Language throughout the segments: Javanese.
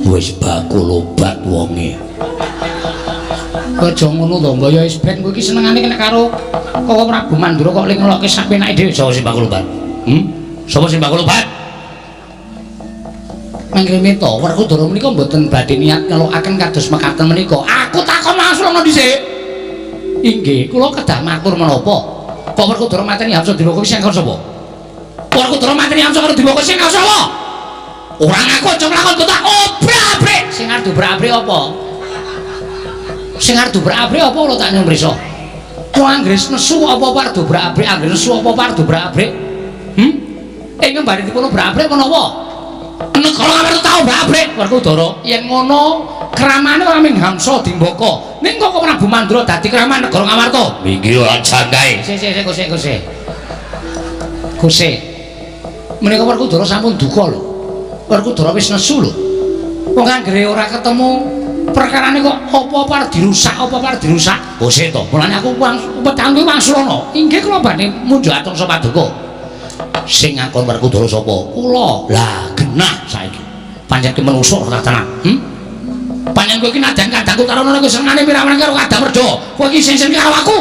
Wis bakul obat wonge. Aja ngono to, mbok ya wis ben kowe iki senengane kena karo Koko Prabu Mandura kok ling ngelokke sak penake dhewe. Sapa sing bakul obat? Sapa sing bakul obat? Mangkene to, Werkudara menika mboten badhe niat ngelokaken kados mekaten menika. Aku takon langsung dhisik. Inggih, kula kedah matur menapa? Kok Werkudara mateni Hamsa Diwaka sing karo sapa? Werkudara mateni Hamsa karo Diwaka sing karo sapa? Ora ngaku aja nglakon tak obrak-abrik. Sing arep dobrak-abrik apa? Sing arep dobrak-abrik apa kula tak nyumrisa? Wong anggere nesu apa-apa arep dobrak-abrik, anggere nesu apa-apa arep dobrak-abrik. Ing kembali dipun obrak-abrik menapa? Negara Ngamarta tau obrak-abrik Werkudara. Yen ngono kramane ora ming Hamsa Dimbaka. Ning kok Prabu Mandura dadi kraman negara Ngamarta? Iki ora janggae. Sik sik sik sik sik. Guse. Menika Werkudara sampun duka lho. Werkudara wis nesu lho. Wong anggere ora ketemu perkarane kok apa-apa arep dirusak, apa-apa arep dirusak. Guse to. Mulane aku wetang kuwi wangsulana. Inggih kula badhe munjuk atungsa paduka. Sing ngakon Werkudara sapa? Kula. Lah genah saiki. Pancen ki menungso ora tenan. Pancen kowe iki nadyan kadangku karo ngono kowe senengane pira-pira karo Kadang Werda. Kowe iki sing-sing karo aku.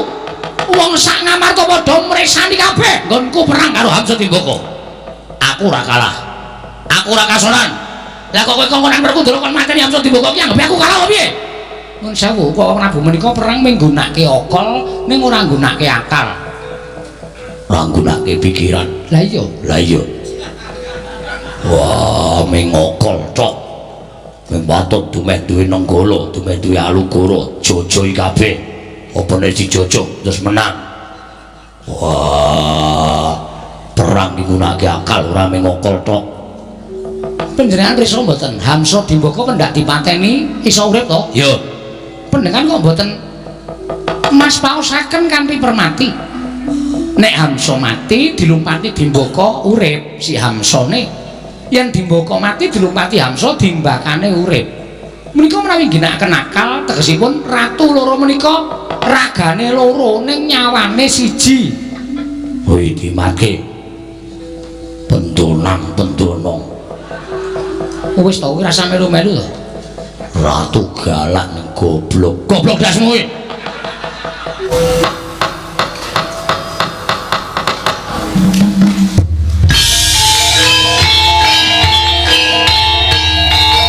Wong sak Ngamarta padha mresani kabeh nggonku perang karo Hamsa Dimbaka. Aku ora kalah. Aku ora kasoran. Lah kok kowe kongkonan Werkudara kon mateni Hamsa Dimbaka ki anggep aku kalah apa piye? Nuwun sewu, kok Prabu menika perang mung nggunakake akal ning ora nggunakake akal. Ora nggunakake pikiran. Lah iya. Lah iya. Wah, mung akal tok. Mung patut dumeh duwe Nenggala, dumeh duwe Alugoro, jojoi kabeh. Apa nek dijojo terus menang. Wah, perang nggunakake akal ora mung akal tok. Panjenengan pirsa mboten Hamsa Dimbaka pendak dipateni iso urip to? Iya. Panjenengan kok mboten Mas paosaken kanthi permati. Nek Hamsa mati dilumpati Dimbaka urip si Hamsane. Yen Dimbaka mati dilumpati Hamsa dimbakane urip. Menika menawi ngginakaken akal tegesipun ratu loro menika ragane loro ning nyawane siji. Kuwi dimatke. Pendonang pendonong. Wis to kuwi rasa melu-melu to. Ratu galak ning goblok. Goblok dasmu kuwi.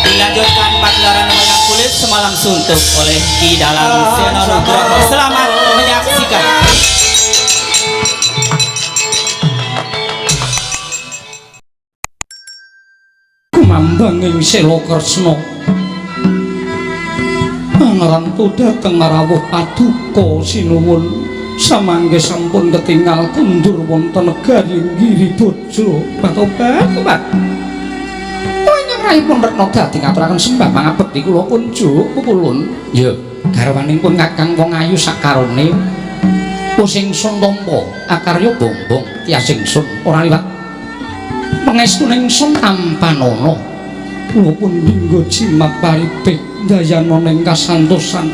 Dilanjutkan pagelaran wayang kulit semalam suntuk oleh Ki Dalang Seno Nugroho. Selamat menyaksikan. Kumandhang ing Sela Kresna angrantu dhateng rawuh paduka sinuwun samangke sampun ketingal kundur wonten negari Giribojro. Patobat tobat. Ingkang rahipun Retna dadi ngaturaken sembah pangabekti kula kunjuk pukulun. Ya, garwanipun Kakang wong ayu sakarone wis ingsun tampa akarya bombong tias ingsun ora liwat pangestuning ingsun tampanana. Kula pun lingga jimat paripih dayana ing kasantosan.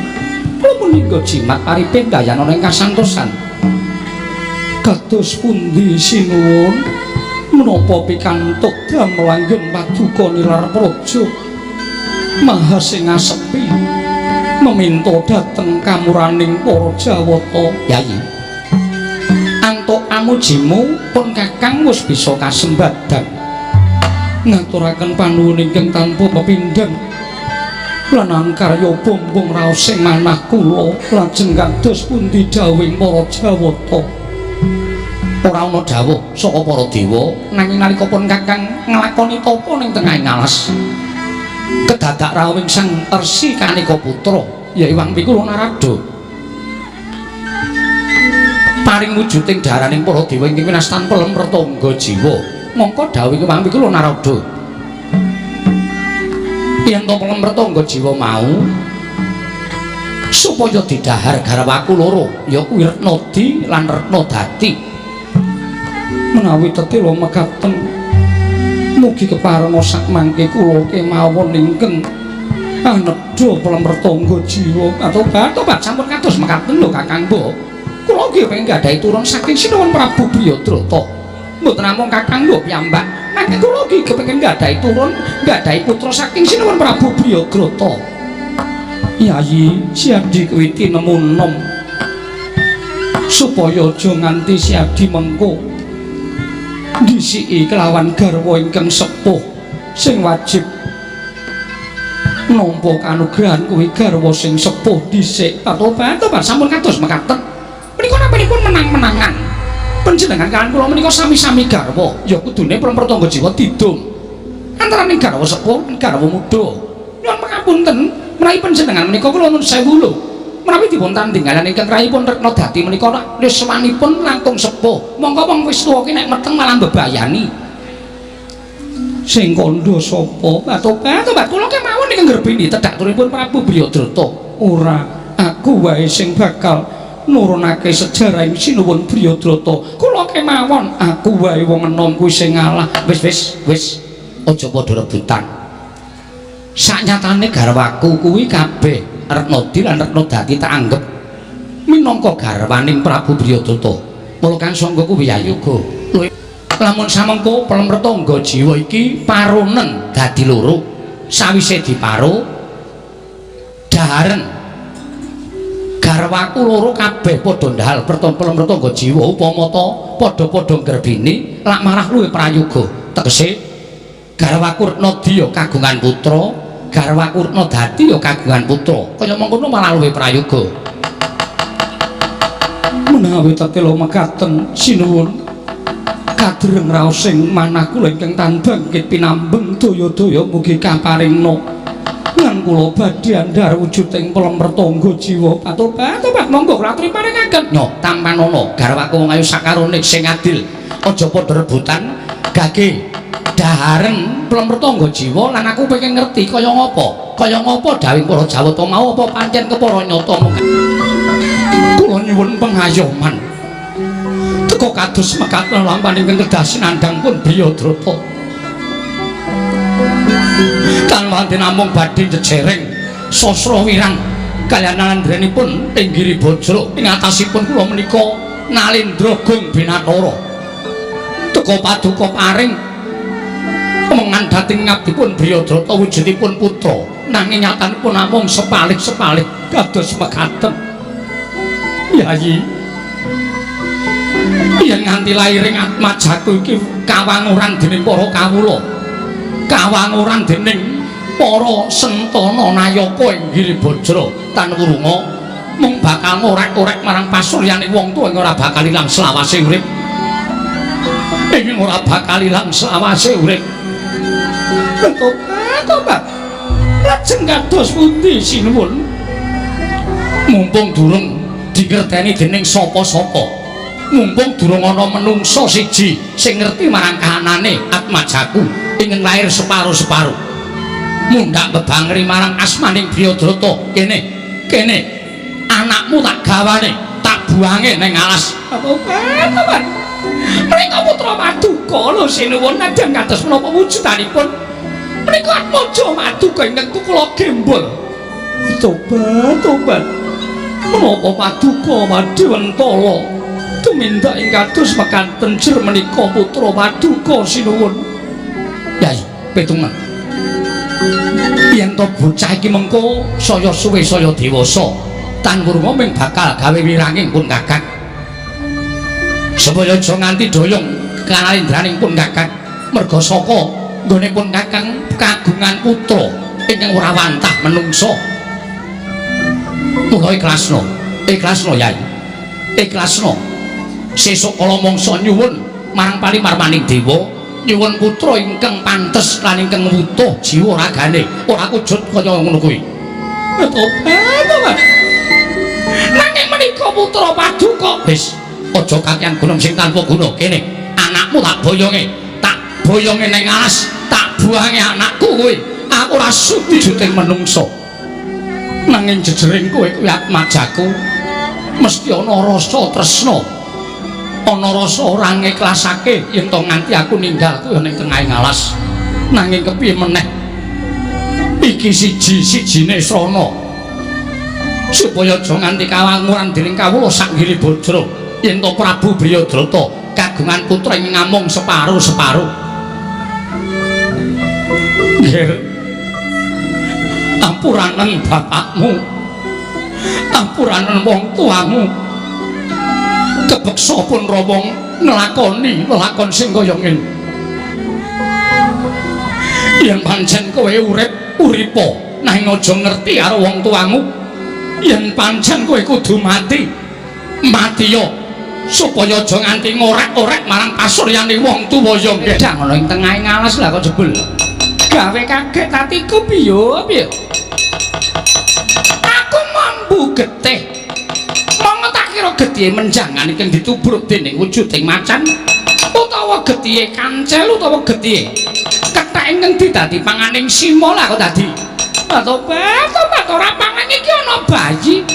Kula pun lingga jimat paripih dayana ing kasantosan. Kados pundi sinuwun menapa pikantuk damel anggen paduka nilar praja maha sing asepi meminta dhateng kamuraning para Jawata. Yayi, antuk amujimu pun Kakang wis bisa kasembadan ngaturaken panuwun ingkang tanpa pepindhan lan angkarya bombong raos sing manah kula lajeng kados pundi dawuhing para Jawata. Ora ana dawuh saka para dewa nanging nalika pun Kakang nglakoni tapa ning tengahing alas kedadak rawuhing Sang Resi Kanika Putra ya Iwang Pikula Narada paring wujuding daraning para dewa ingkang winastan pelem retangga jiwa. Mongko dawuh Iwang Pikula Narada yen to pelem retangga jiwa mau supaya didhahar garwaku loro ya kuwi Retnadi lan Retnadati. Menawi tetela mekaten mugi keparenga sak mangke kula kemawon ingkang anedha pelem retangga jiwa. Atobat tobat sampun kados mekaten lho Kakang Mbok. Kula nggih pengin gadhahi turun saking Sinuwun Prabu Priyadrata. Mboten namung Kakang Mbok piyambak Nanging kula iki kepengin nggadahi turun, nggadahi putra saking Sinuwun Prabu Priyagrata. Yayi Siadi kuwi tinemu nom. Supaya aja nganti Siadi mengko dhisiki kelawan garwa ingkang sepuh sing wajib nampa kanugrahan kuwi garwa sing sepuh dhisik. Tobat tobat sampun kados mekaten. Menika napanipun menang-menangan. Panjenengan kalian kula menika sami-sami garwa, ya kudune pertangga jiwa didum antaraning garwa sepuh lan garwa muda. Nyuwun pangapunten menawi panjenengan menika kula nuwun sewu lho. Menawi dipun tandinganan ingkang rahipun Retna Dadi menika yuswanipun langkung sepuh. Monggo wong wis tuwa ki nek meteng malah mbebayani. Sing kandha sapa? Tobat tobat kula kemawon ingkang ngrebini tedhak turunipun Prabu Priyadrata. Ora, aku wae sing bakal nurunake sejarah ing Sinuwun Priyadrata. Kula kemawon, aku wae wong enom kuwi sing ngalah. Wis wis wis aja padha rebutan. Saknyatane garwaku kuwi kabeh Retnadi lan Retna Dadi tak anggep minangka garwaning Prabu Priyadrata. Mula kang sangga kuwi Yayoga. Lamun samengko Pelemretangga jiwa iki paronen dadi loro, sawise diparo daharen garwaku loro kabeh padha ndahal Pelemretangga jiwa upama ta padha-padha ngrebini lak marah luwih prayoga. Tegese garwaku Retnadi ya kagungan putra, garwaku Retna Dadi ya kagungan putra. Kaya mengkono malah luwih prayoga. Menawi tetela mekaten sinuwun kadreng raos sing manah kula ingkang tan bangkit pinambeng daya-daya mugi kaparingna lan kula badhe andhar wujuding Pelemretangga jiwa. Tobat tobat monggo kula aturi paringaken. Nyo tampanana garwaku wong ayu sakarone sing adil. Aja padha rebutan gage daharen Pelemretangga jiwa lan aku pengen ngerti kaya ngapa. Kaya ngapa dawuh para Jawata mau apa pancen kepara nyata. Kula nyuwun pengayoman. Teka kados mekaten lampahan ingkang kedah sinandhang pun Priyadrata. Tan wonten namung badhe jejereng sasra wirang kaliyan nalendranipun ing Giri Bajra ing atasipun kula menika Nalendra Gung Binatara. Teka paduka paring mengan dhateng ngabdipun Priyadrata wujudipun putra nanging nyatanipun namung sepalih-sepalih kados mekaten. Yayi, yen nganti lairing atmajaku iki kawanguran dening para kawula, kawanguran dening para sentana nayaka ing Giri Bajra tan wurunga mung bakal ngorek-orek marang pasuryane wong tuwa ing ora bakal ilang selawase urip. Ing ora bakal ilang selawase urip. Tobat tobat lajeng kados pundi sinuwun? Mumpung durung dingerteni dening sapa-sapa, mumpung durung ana menungsa siji sing ngerti marang kahanane atmajaku ingkang lair separo-separo, mundhak bebangri marang asmaning Priyadrata. Kene kene anakmu tak gawane, tak buange ning alas. Tobat tobat menika putra paduka lho sinuwun, nadyan kados menapa wujudanipun menika atmaja paduka ingkang kula gembol. Tobat tobat menapa paduka madewentala tumindak ing kados mekaten jer menika putra paduka sinuwun. Yai pitungan yen to bocah iki mengko saya suwe saya dewasa tan wurunga ming bakal gawe wiranging pun kakang, supaya aja nganti doyong kanalendraning pun kakang, merga saka nggone pun kakang kagungan putra ingkang ora wantah menungsa. Mula ikhlasno, ikhlasno Yai, ikhlasno. Sesuk kala mangsa nyuwun marang palimarmaning dewa, nyuwun putra ingkang pantes lan ingkang wutuh jiwa ragane, ora kujut kaya ngono kuwi. Tobat tobat nanging menika putra paduka. Wis aja kakean gunung sing tanpa guna. Kene anakmu tak boyonge ning alas, tak buange anakku kuwi. Aku ora sudi juting menungsa. Nanging jejering kowe kuwi atmajaku mesti ana rasa tresna, ana rasa ora ngiklasake yen to nganti aku ninggal kowe ning tengahing alas. Nanging kepiye meneh iki siji-sijine srana supaya aja nganti kawanguran dening kawula sak Giri Bajra yen to Prabu Priyadrata kagungan putra ing ngamung separo-separo. Ngger, ampuranen bapakmu, ampuranen wong tuamu. Kebeksa pun rawong nglakoni lelakon sing kaya ngene. Yen pancen kowe urip uripa nanging aja ngerti karo wong tuamu. Yen pancen kowe kudu mati, mati yo supaya aja nganti ngorek-orek marang pasuryane wong tuwa ya nggih. Dang ana ing tengahe ngalas lah kok jebul. Gawe kaget atiku piye piye. Aku mambu getih. Monggo tak kira getihe menjangan ingkang ditubruk dening wujuding macan utawa getihe kancel utawa getihe kethek ingkang didadi panganing sima lah kok dadi. Tobat tobat ora pangan iki ana bayi.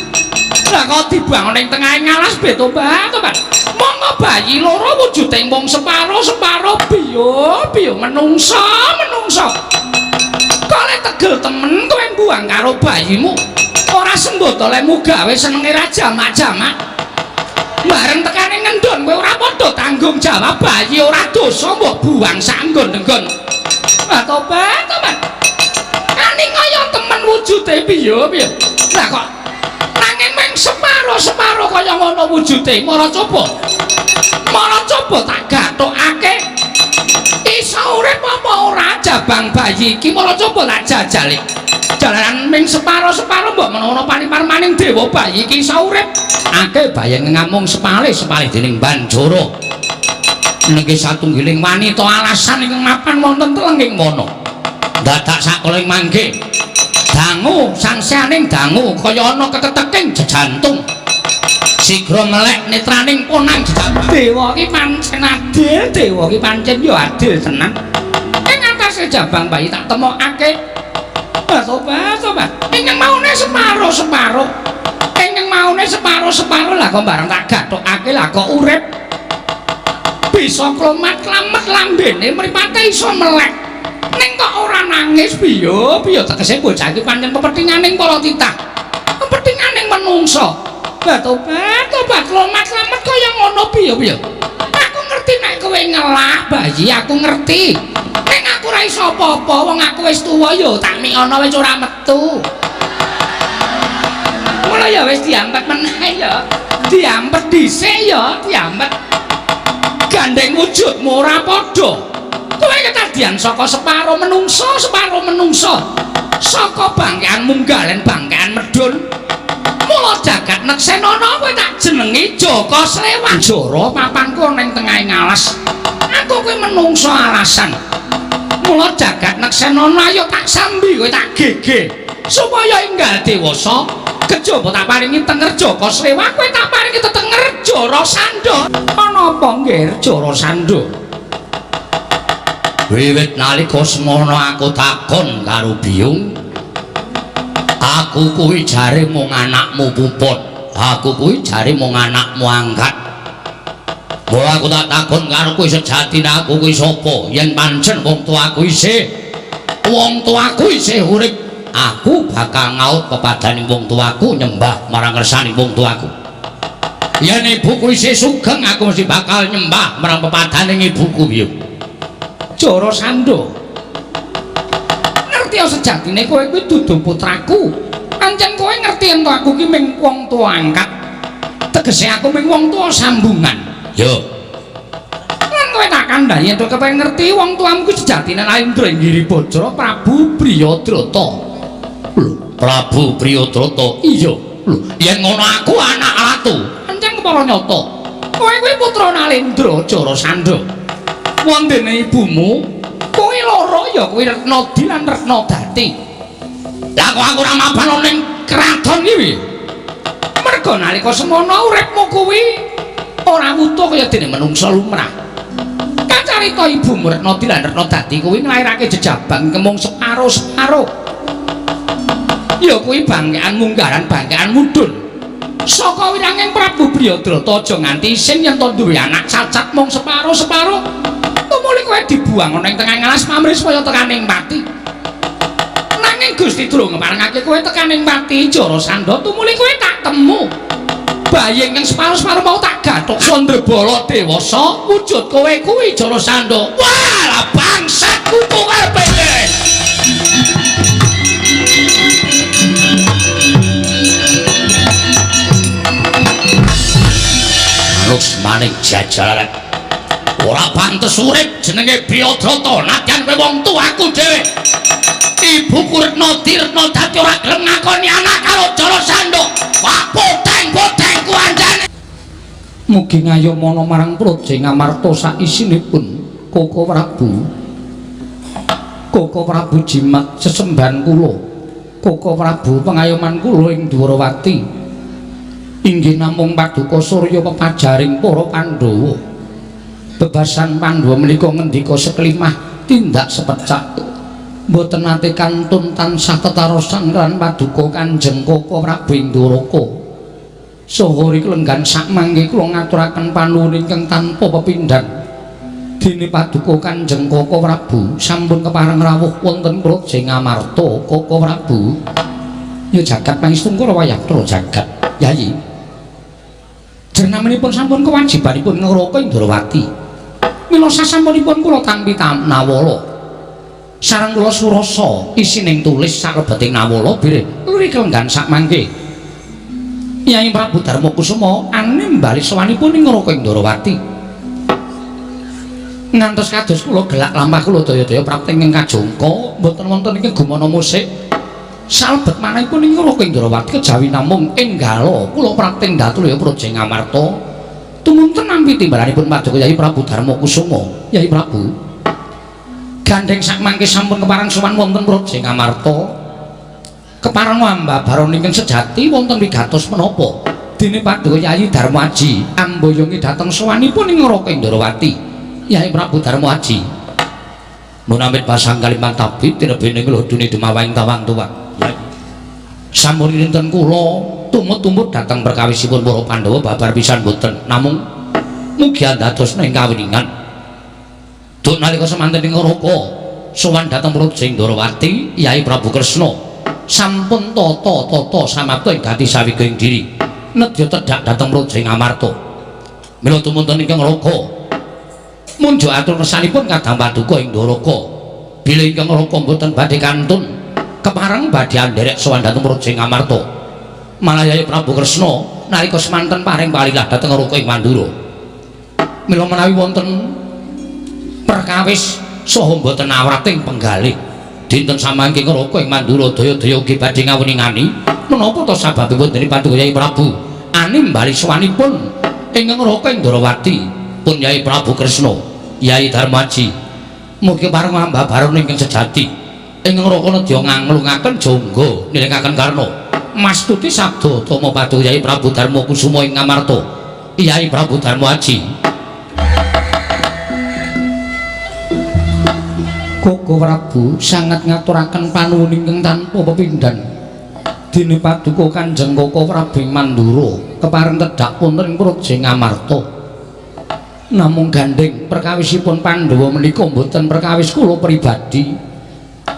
Lah kok dibangun ing tengahe ngalas be tobat tobat. Monggo bayi loro wujuding wong separo-separo biyo biyo menungsa menungsa. Kok le tegel temen kowe mbuang karo bayimu. Ora semboto lemu gawe senenge ra jamak-jamak. Bareng tekane ngendon kowe ora padha tanggung jawab bayi ora dosa mbok buang sak nggon-nggon. Ah tobat tobat. Aning kaya temen wujude piye piye. Lah kok nanging mung separo-separo kaya ngono wujude. Mara coba. Mara coba tak gathukake. Iso urip apa ora jabang bayi iki mara coba tak jajale. Jalaran ming separo-separo mbok menawa paniparmaning dewa bayi iki iso urip. Akeh bayang ngamung sepalih-sepalih dening Banjara. Niki satunggiling wanita alasan ingkang mapan wonten telenging wana. Dadak sakala ing mangke dangu sangsianing dangu kaya ana keketeking jejantung. Sigra melek netraning ponang jejabang. Dewa iki pancen adil, dewa iki pancen ya adil tenan. Ing atase jabang bayi tak temokake. Tobat tobat. Ingkang maune separo-separo. Ingkang maune separo-separo lah kok bareng tak gathukake lah kok urip. Bisa klomat-klamet lambene mripate iso melek. Ning kok ora nangis piye piye tegese bocah iki pancen pepethinganing para titah. Pepethinganing menungsa. Tobat tobat klomat-klamet kaya ngono piye piye. Aku ngerti nek kowe ngelah bayi, aku ngerti. Ning aku ora iso apa-apa, wong aku wis tuwa ya tak mikono wis ora metu. Ngono ya wis diampet meneh ya. Diampet dhisik ya, diampet. Gandeng wujudmu ora padha. Kowe ketadian saka separo menungsa, separo menungsa. Saka bangkean munggalen bangkean medhun. Mula jagat neksenana kowe tak jenengi Jaka Srewah. Jara papanku ana ing tengahe ngalas. Aku kowe menungsa alasan. Mula jagat neksenana ayo tak sambi kowe tak gege supaya enggal dewasa. Kejaba tak paringi tenger Jaka Srewah, kowe tak paringi tetenger Jarasandha. Ana apa nggih Jarasandha? Wiwit nalika semono aku takon karo biyung. Aku kuwi jare mung anakmu puput. Aku kuwi jare mung anakmu angkat. Mula aku tak takon karo kowe sejatine aku kuwi sapa? Yen pancen wong tuaku isih, wong tuaku isih urip, aku bakal ngaut pepadaning wong tuaku nyembah marang ngersani wong tuaku. Yen ibuku isih sugeng, aku mesti bakal nyembah marang pepadaning ibuku piye. Jarasandha, ngerti sejatine kowe kuwi dudu putraku. Pancen kowe ngerti ento aku ki mung wong tuwa angkat. Tegese aku mung wong tuwa sambungan. Yo. Lan kowe tak kandhani ento kepengen ngerti wong tuamu kuwi sejatine Narendra Giribajra Prabu Priyadrata. Lho, Prabu Priyadrata. Iya. Lho, yen ngono aku anak ratu. Pancen kepara nyata. Kowe kuwi putra Narendra Jarasandha. Wondene ibumu kowe loro ya kuwi Retnadi lan Retnadati. Lah kok aku ora mapan ning kraton iki piye? Merga nalika semono uripmu kuwi ora wutuh kaya dene menungsa lumrah. Kacarita ibumu Retnadi lan Retnadati kuwi nglairake jejabang kemung separo-separo. Ya kuwi bangkean munggaran bangkean mudhun. Saka wiranging Prabu Priyadrata aja nganti isin yen to duwe anak cacat mung separo-separo. Tumuli kowe dibuang ana ing tengah ngalas pamrih supaya tekaning pati. Nanging Gusti Durung ngeparengake kowe tekaning pati Jarasandha, tumuli kowe tak temu. Bayi ingkang separo-separo mau tak gathuk Sandrebala dewasa wujud kowe kuwi Jarasandha. Wah, lah bangsat kuku karepe. Rasaning jajalan. Ora pantes urip jenenge Briyadratha nadyan kowe wong tuaku dhewe. Ibuku Retna Dirna dadi ora gelem ngakoni anak karo Jarasandha. Wah, poteng-poteng ku anjane. Mugi ngayomana marang Praja Ngamarta saisinipun Koko Prabu. Koko Prabu jimat sesembahan kula. Koko Prabu pengayoman kula ing Dwarawati. Inggih namung paduka surya pepajaring para Pandhawa. Bebasan Pandhawa menika ngendika sekelimah tindak sepecak. Mboten nate kantun tansah tetarosan lan paduka Kanjeng Koko Prabu ing Dwaraka. Saha riki lenggan sakmangke kula ngaturaken panuwun ingkang tanpa pepindhan. Dene paduka Kanjeng Koko Prabu sampun kepareng rawuh wonten Praja Ngamarta Koko Prabu. Ya jagat pangestungkara wayatra jagat. Yayi. Jernamanipun sampun kewajibanipun ngraka ing Dwarawati. Mila sasampunipun kula tampi nawala. Sareng kula surasa isining tulis salebeting nawala bilih riki lenggan sakmangke. Yai Prabu Darma Kusuma animbali sowanipun ing Ngraka ing Dwarawati. Ngantos kados kula gelak lampah kula daya-daya prapting ing kajongka mboten wonten ing gumana musik. Salebet manahipun ing Ngraka ing Dwarawati kejawi namung enggala kula prapting datulya Praja Ngamarta. Tumunten nampi timbalanipun paduka Yai Prabu Darma Kusuma. Yai Prabu gandheng sakmangke sampun kepareng sowan wonten Praja Ngamarta. Kepareng ambabaron ingkang sejati wonten wigatos menapa dene paduka Yayi Darma Aji amboyongi dhateng sowanipun ing Ngraka ing Dwarawati. Yai Prabu Darma Aji nun amit pasang kaliman tabib tinebining lodune dumawaing tawang tuwang. Sampun dinten kula tumut-tumut dhateng perkawisipun para Pandhawa babar pisan boten namung mugi andadosna ing kawiningan. Duk nalika semanten ing Ngraka sowan dhateng Praja ing Dwarawati Yai Prabu Kresna sampun tata-tata samapta ing gati sawiga ing diri nedya tedhak dhateng Praja Ngamarta. Mila tumunten ingkang Ngraka munjuk atur kersanipun kadang paduka ing Dwaraka bilih ingkang Ngraka mboten badhe kantun kepareng badhe anderek sowan dhateng Praja Ngamarta. Malah Yai Prabu Kresna nalika semanten paring palilah dhateng Ngraka ing Mandura. Mila menawi wonten perkawis saha mboten awrating penggalih dinten samangke Ngraka ing Mandura daya-daya ugi badhe ngawiningani menapa to sababipun dening paduka Yai Prabu animbali sowanipun ing Ngraka ing Dwarawati pun Yai Prabu Kresna Yai Darmaji mugi pareng ambabaron ingkang sejati ing Ngraka nedya nganglungaken jangga nilingaken karna mastuti sabda tama paduka Yai Prabu Darma Kusuma ing Ngamarta. Yai Prabu Darma Aji Koko Prabu sangat ngaturaken panuwun ingkang tanpa pepindhan. Dene paduka Kanjeng Koko Prabu ing Mandura kepareng tedhak wonten ing Praja Ngamarta. Namung gandheng perkawisipun Pandhawa menika mboten perkawis kula pribadi.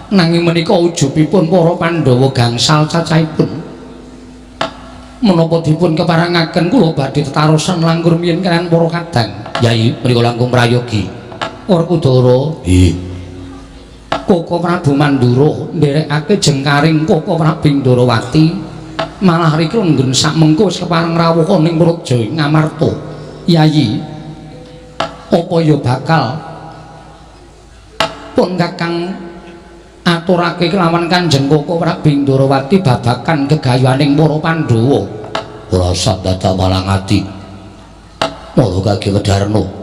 Nanging menika ujubipun para Pandhawa gangsal cacahipun. Menapa dipun keparengaken kula badhe tetarosan langkung rumiyin kaliyan para kadang. Yai menika langkung prayogi. Werkudara. Nggih. Koko Prabu Mandura nderekake jengkaring Koko Prabu ing Dwarawati malah riki lenggen sakmengko wis kepareng rawuh ning Praja Ngamarta. Yayi apa ya bakal pun kakang aturake kelawan Kanjeng Koko Prabu ing Dwarawati babagan gegayuhaning para Pandhawa. Ora usah dadak malang ati. Mula kage wedarna.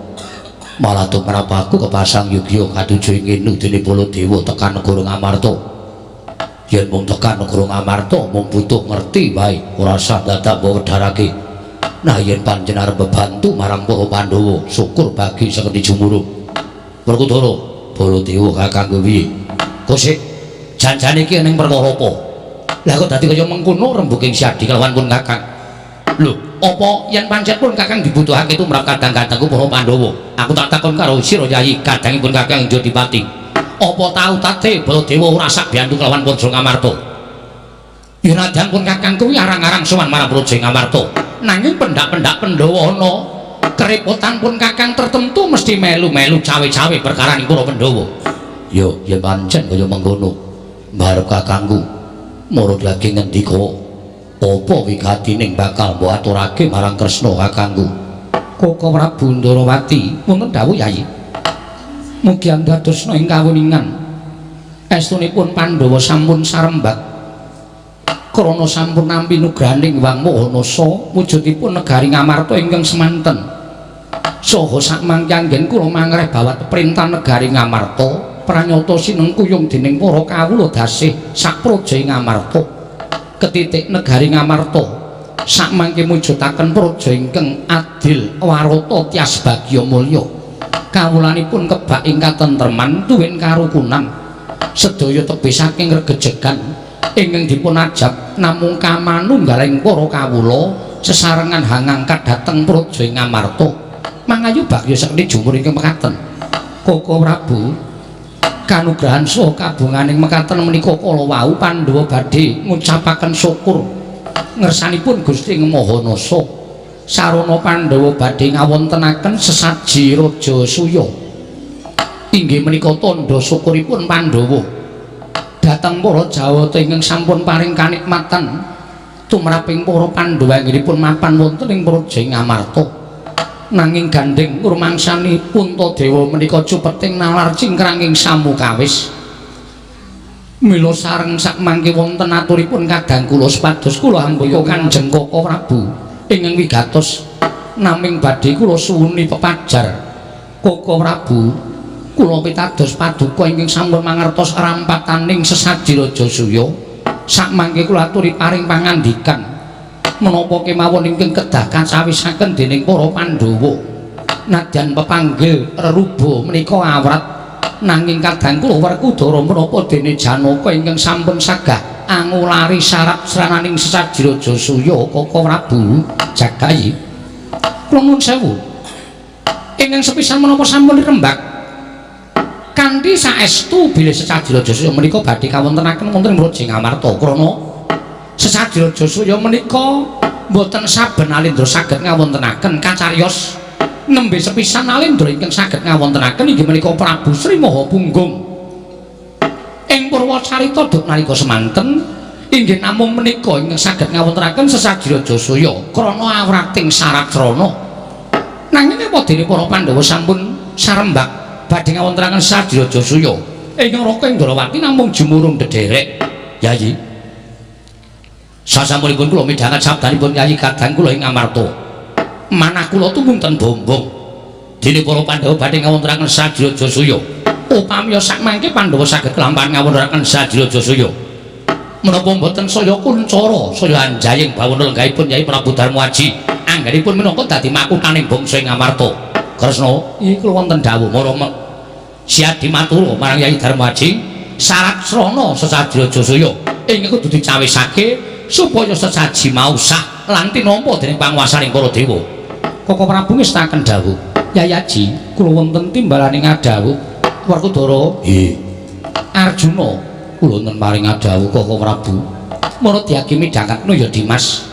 Malah tumrap aku kepasang yugya katuju ing ngenu dene Baladewa tekan negara Ngamarta. Yen mung tekan negara Ngamarta mung butuh ngerti wae ora usah dadak mbok wedharake. Nah yen panjenengan arep bebantu marang para Pandhawa syukur bagi sekerti jumurung. Werkudara, Baladewa kakangku piye? Kosik janjane iki ning perkara apa? Lah kok dadi kaya mengkono rembuking Siadi kelawan pun kakang. Lho, apa yen pancen pun kakang dibutuhake tumrap kadang-kadangku para Pandhawa? Aku tak takon karo sira Yayi, kadangipun kakang Jodipati. Apa tau tate Baladewa ora sak biyantu kelawan Praja Ngamarta? Ya nadyan pun kakang kuwi arang-arang sowan marang Praja Ngamarta. Nanging pendak-pendak Pandhawa ana kerepotan pun kakang tertentu mesti melu-melu cawe-cawe perkara ning para Pandhawa. Ya, yen pancen kaya mengkono, mbarep kakangku murut lagi ngendika apa wigatining bakal mbok aturake marang Kresna kakangku. Koko Prabu Ndarawati, wonten dawuh Yayi. Mugi andadosna ing kawuningan. Estunipun Pandhawa sampun sarembag. Krana sampun nampi nugrahaning Hyang Maha Nasa wujudipun negari Ngamarta ingkang semanten. Saha sakmangke anggen kula mangreh bawat perintah negari Ngamarta pranyata sinengkuyung dening para kawula dasih sapraja ing Ngamarta. Ketitik negari Ngamarta sakmangke mujudaken praja ingkang adil warata tias bagya mulya. Kawulanipun kebak ing katentreman tuwin karukunan. Sedaya tebih saking regejegan ingkang dipun ajab namung kamanunggaling para kawula sesarengan hangangkat dhateng praja ing Ngamarta. Mangayu bagya sekti jumur ingkang mekaten. Koko Prabu, kanugrahan saha kabunganing mekaten menika kala wau Pandhawa badhe ngucapaken syukur ngersanipun Gusti Ing Maha Nasa. Sarana Pandhawa badhe ngawontenaken sesaji Raja Suya. Inggih menika tandha syukuripun Pandhawa dhateng para Jawata ingkang sampun paring kanikmatan tumraping para Pandhawa anggenipun mapan wonten ing praja Ngamarta. Nanging gandheng ngrumangsani Puntadewa menika cupeting nalar cingkranging samukawis. Mila sareng sakmangke wonten aturipun kadang kula supados kula hambaya Kanjeng Koko Prabu ingkang wigatos naming badhe kula suwuni pepajar. Koko Prabu, kula pitados paduka ingkang sampun mangertos rampataning sesaji Raja Suya. Sakmangke kula aturi paring pangandikan menapa kemawon ingkang kedah kacawisaken dening para Pandhawa. Nadyan pepanggil reruba menika awrat, nanging kadang kula Werkudara menapa dene Janaka ingkang sampun sagah angulari syarat srananing sesaji Raja Suya. Koko Prabu jagayi, kula nuwun sewu. Ingkang sepisan menapa sampun rembag kanthi saestu bilih sesaji Raja Suya menika badhe kawontenaken wonten ing Praja Ngamarta. Krana sesaji Raja Suya menika mboten saben alendra saged ngawontenaken kacariyos. Nembe sepisan alendra ingkang saged ngawontenaken inggih menika Prabu Sri Maha Punggung. Ing Purwacarita duk nalika semanten inggih namung menika ingkang saged ngawontenaken sesaji Raja Suya krana awrating syarat srana. Nanging apa dene para Pandhawa sampun sarembag badhe ngawontenaken sesaji Raja Suya. Ingkang Raka Indrawati namung jumurung dederek. Yayi, sasampunipun kula midhanget sabdanipun Yayi kadang kula ing Ngamarta. Manah kula tumunten bombong. Dene para Pandhawa badhe ngawontenaken sesaji Raja Suya. Upami sakmangke Pandhawa saged kelampahan ngawontenaken sesaji Raja Suya, menapa mboten saya kuncara saya anjaying bawana lenggahipun Yayi Prabu Darmaji anggenipun minangka dadi makuthaning bangsa ing Ngamarta. Kresna, iki kula wonten dawuh marama Siadi matur marang Yayi Darmaji syarat srana sesaji Raja Suya ingkang kudu dicawisake supaya sesaji mau sah lan tinampa dening panguwasaning para dewa. Koko Prabu ngestaken dawuh, Yayi Aji, kula wonten timbalane ngadhawuh. Werkudara, nggih. Arjuna, kula wonten paring ngadhawuh Koko Prabu. Mara diagi midhangetno ya Dimas.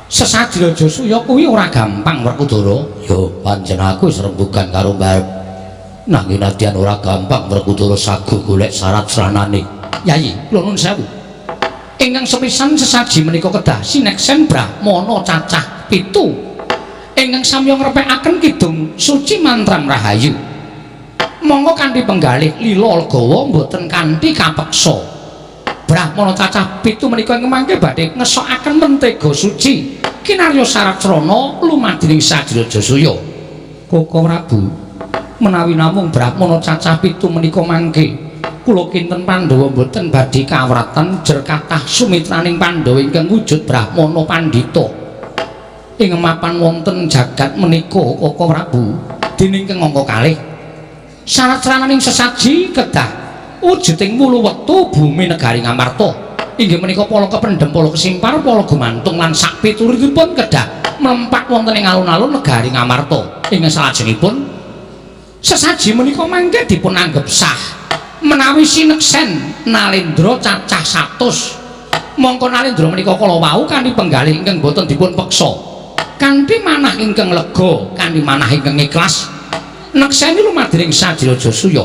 Sesaji Raja Suya kuwi ora gampang Werkudara. Ya pancen aku wis rembugan karo Mbah. Nanging nadyan ora gampang Werkudara saguh golek syarat sranane. Yayi, kula nuwun sewu. Ingkang sepisan sesaji menika kedah sineksen brahmana cacah 7 ingkang samya ngrepekaken kidung suci mantram rahayu. Monggo kanthi penggalih lila legawa mboten kanthi kapeksa. Brahmana cacah 7 menika ing mangke badhe ngesokaken mentega suci kinarya syarat srana lumadining sesaji Raja Suya. Koko Prabu, menawi namung brahmana cacah 7 menika mangke kula kinten Pandhawa mboten badhe kawratan jer kathah sumitraning Pandhawa ingkang wujud brahmana pandhita ing mapan wonten jagat menika. Koko Prabu, dening ingkang angka kalih syarat srananing sesaji kedah wujuding wulu wektu bumi negari Ngamarta inggih menika pala kependhem, pala kesimpar, pala gumantung lan sak pituritipun kedah mlempak wonten ing alun-alun negari Ngamarta. Ing salajengipun sesaji menika mangke dipun anggep sah menawi sineksen nalendra cacah 100. Mongko nalendra menika kala wau kanthi penggalih ingkang boten dipun peksa, kanthi manah ingkang lega, kanthi manah ingkang ikhlas nekseni lumadiring saji Raja Suya.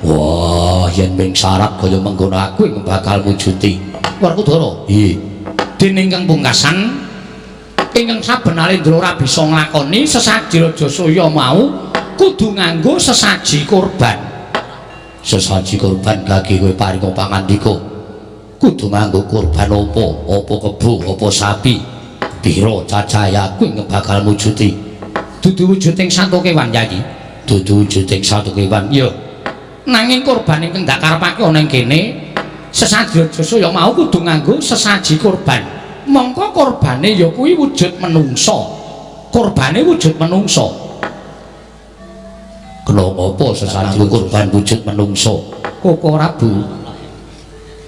Wah, yen ming syarat kaya mengkono aku ing bakal mujuti. Werkudara, nggih. Dene ingkang pungkasan Ingkang saben Nalendra ora bisa nglakoni sesaji Rajasuya mau kudu nganggo sesaji kurban. Sesaji kurban kangge kowe paringa pangandika. Kudu nganggo kurban apa? Apa kebo, apa sapi? Pira cacahe aku ing bakal mujudi? Dudu wujuding satu kewan, Yayi. Dudu wujuding satu kewan. Ya. Nanging kurban ingkang dak karepake ana ing kene sesaji Rajasuya mau kudu nganggo sesaji kurban. Mongko korbane ya kuwi wujud menungsa. Korbane wujud menungsa. Kena apa sesaji kurban wujud menungsa? Koko Prabu,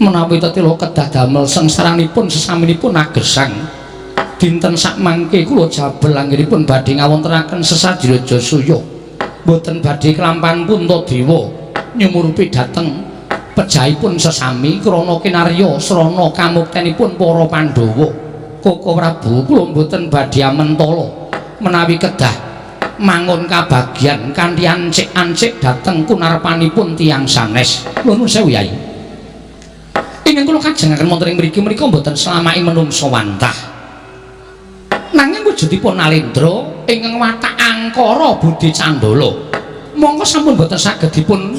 menawi tetela kedah damel sengsaranipun sesaminipun agesang. Dinten sakmangke kula jabel anggenipun badhe ngawontenaken sesaji Rajasuya. Mboten badhe kelampahan Puntadewa nyumurupi dhateng pejahipun sesami krana kinarya srana kamuktenipun para Pandhawa. Koko Prabu, kula mboten badhe amentala menawi kedah mangun kabagyan kanthi ancik-ancik dhateng kunarpanipun tiyang sanes. Nuwun sewu, Yai. Ingkang kula kajengaken wonten ing mriki menika mboten selamaing menungsa wantah. Nanging wujudipun Nalendra ingkang watak angkara budi candala. Mongko sampun mboten saged dipun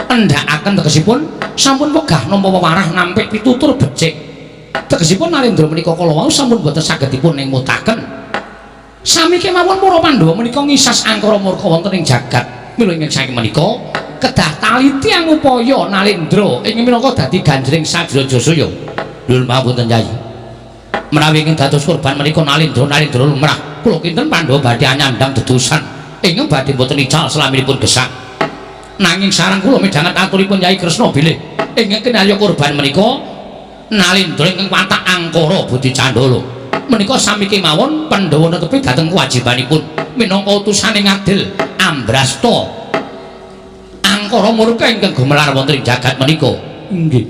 endhakaken, tegesipun sampun wegah nampa wewarah nampik pitutur becik. Tegesipun Nalendra menika kala wau sampun boten saged dipun emutaken. Sami kemawon para Pandhawa menika ngisas angkara murka wonten ing jagat. Mila ingkang saking menika kedah taliti angupaya Nalendra ing minangka dadi ganjring Sajra Jasuya. Lho, mapunten, Yai. Menawi ingkang dados korban menika Nalendra, Nalendra lumrah. Kula kinten Pandhawa badhe anyandang dedusan ingkang badhe boten ical selaminipun gesang. Nanging sareng kula midhanget aturipun Yai Kresna bilih ingkang kinarya korban menika Nalendra ingkang watak angkara budi candala. Menika sami kemawon Pandhawa netepi dhateng kewajibanipun minangka utusane ngadil ambrasta angkara murka ingkang gumelar wonten ing jagat menika. Inggih.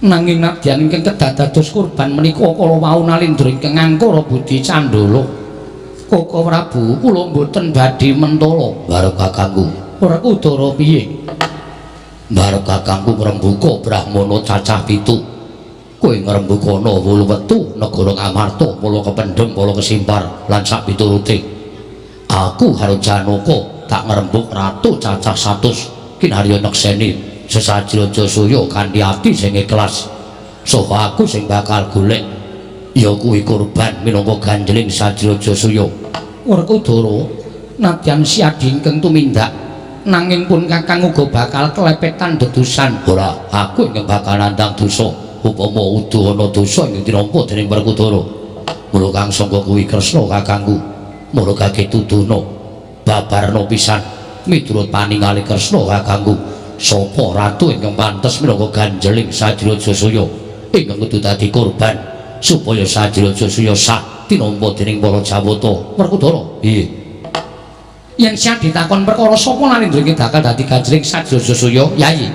Nanging nadyan ingkang kedah dados korban menika kala wau Nalendra ingkang angkara budi candala. Koko Prabu, kula mboten badhe mentala. Barep kakangku. Werkudara piye? Barep kakangku ngrembuka brahmana cacah 7. Kowe ngrembukana 8 wetu negara Ngamarta, pala kependhem, pala kesimpar lan sak piturute. Aku karo Janaka tak ngrembug ratu cacah 100 kinarya nekseni sesaji Rajasuya kanthi ati sing ikhlas. Saha aku sing bakal golek ya kuwi korban minangka ganjeling saji Rajasuya. Werkudara, nadyan siadi ingkang tumindak nanging pun kakang uga bakal kelepetan dedusan. Ora, aku ingkang bakal nandhang dosa upama udu ana dosa ingkang tinampa dening Werkudara. Mula kang sangka kuwi Kresna kakangku, mula gage tuduhna babarna pisan miturut paningali Kresna kakangku, sapa ratu ingkang pantes minangka ganjeling saji Rajasuya ingkang kudu dadi korban supaya saji Rajasuya sah tinampa dening para Jawata. Werkudara, piye? Yen siap ditakon perkara sapa Nalendra ingkang bakal dadi ganjeling saji Rajasuya, Yayi,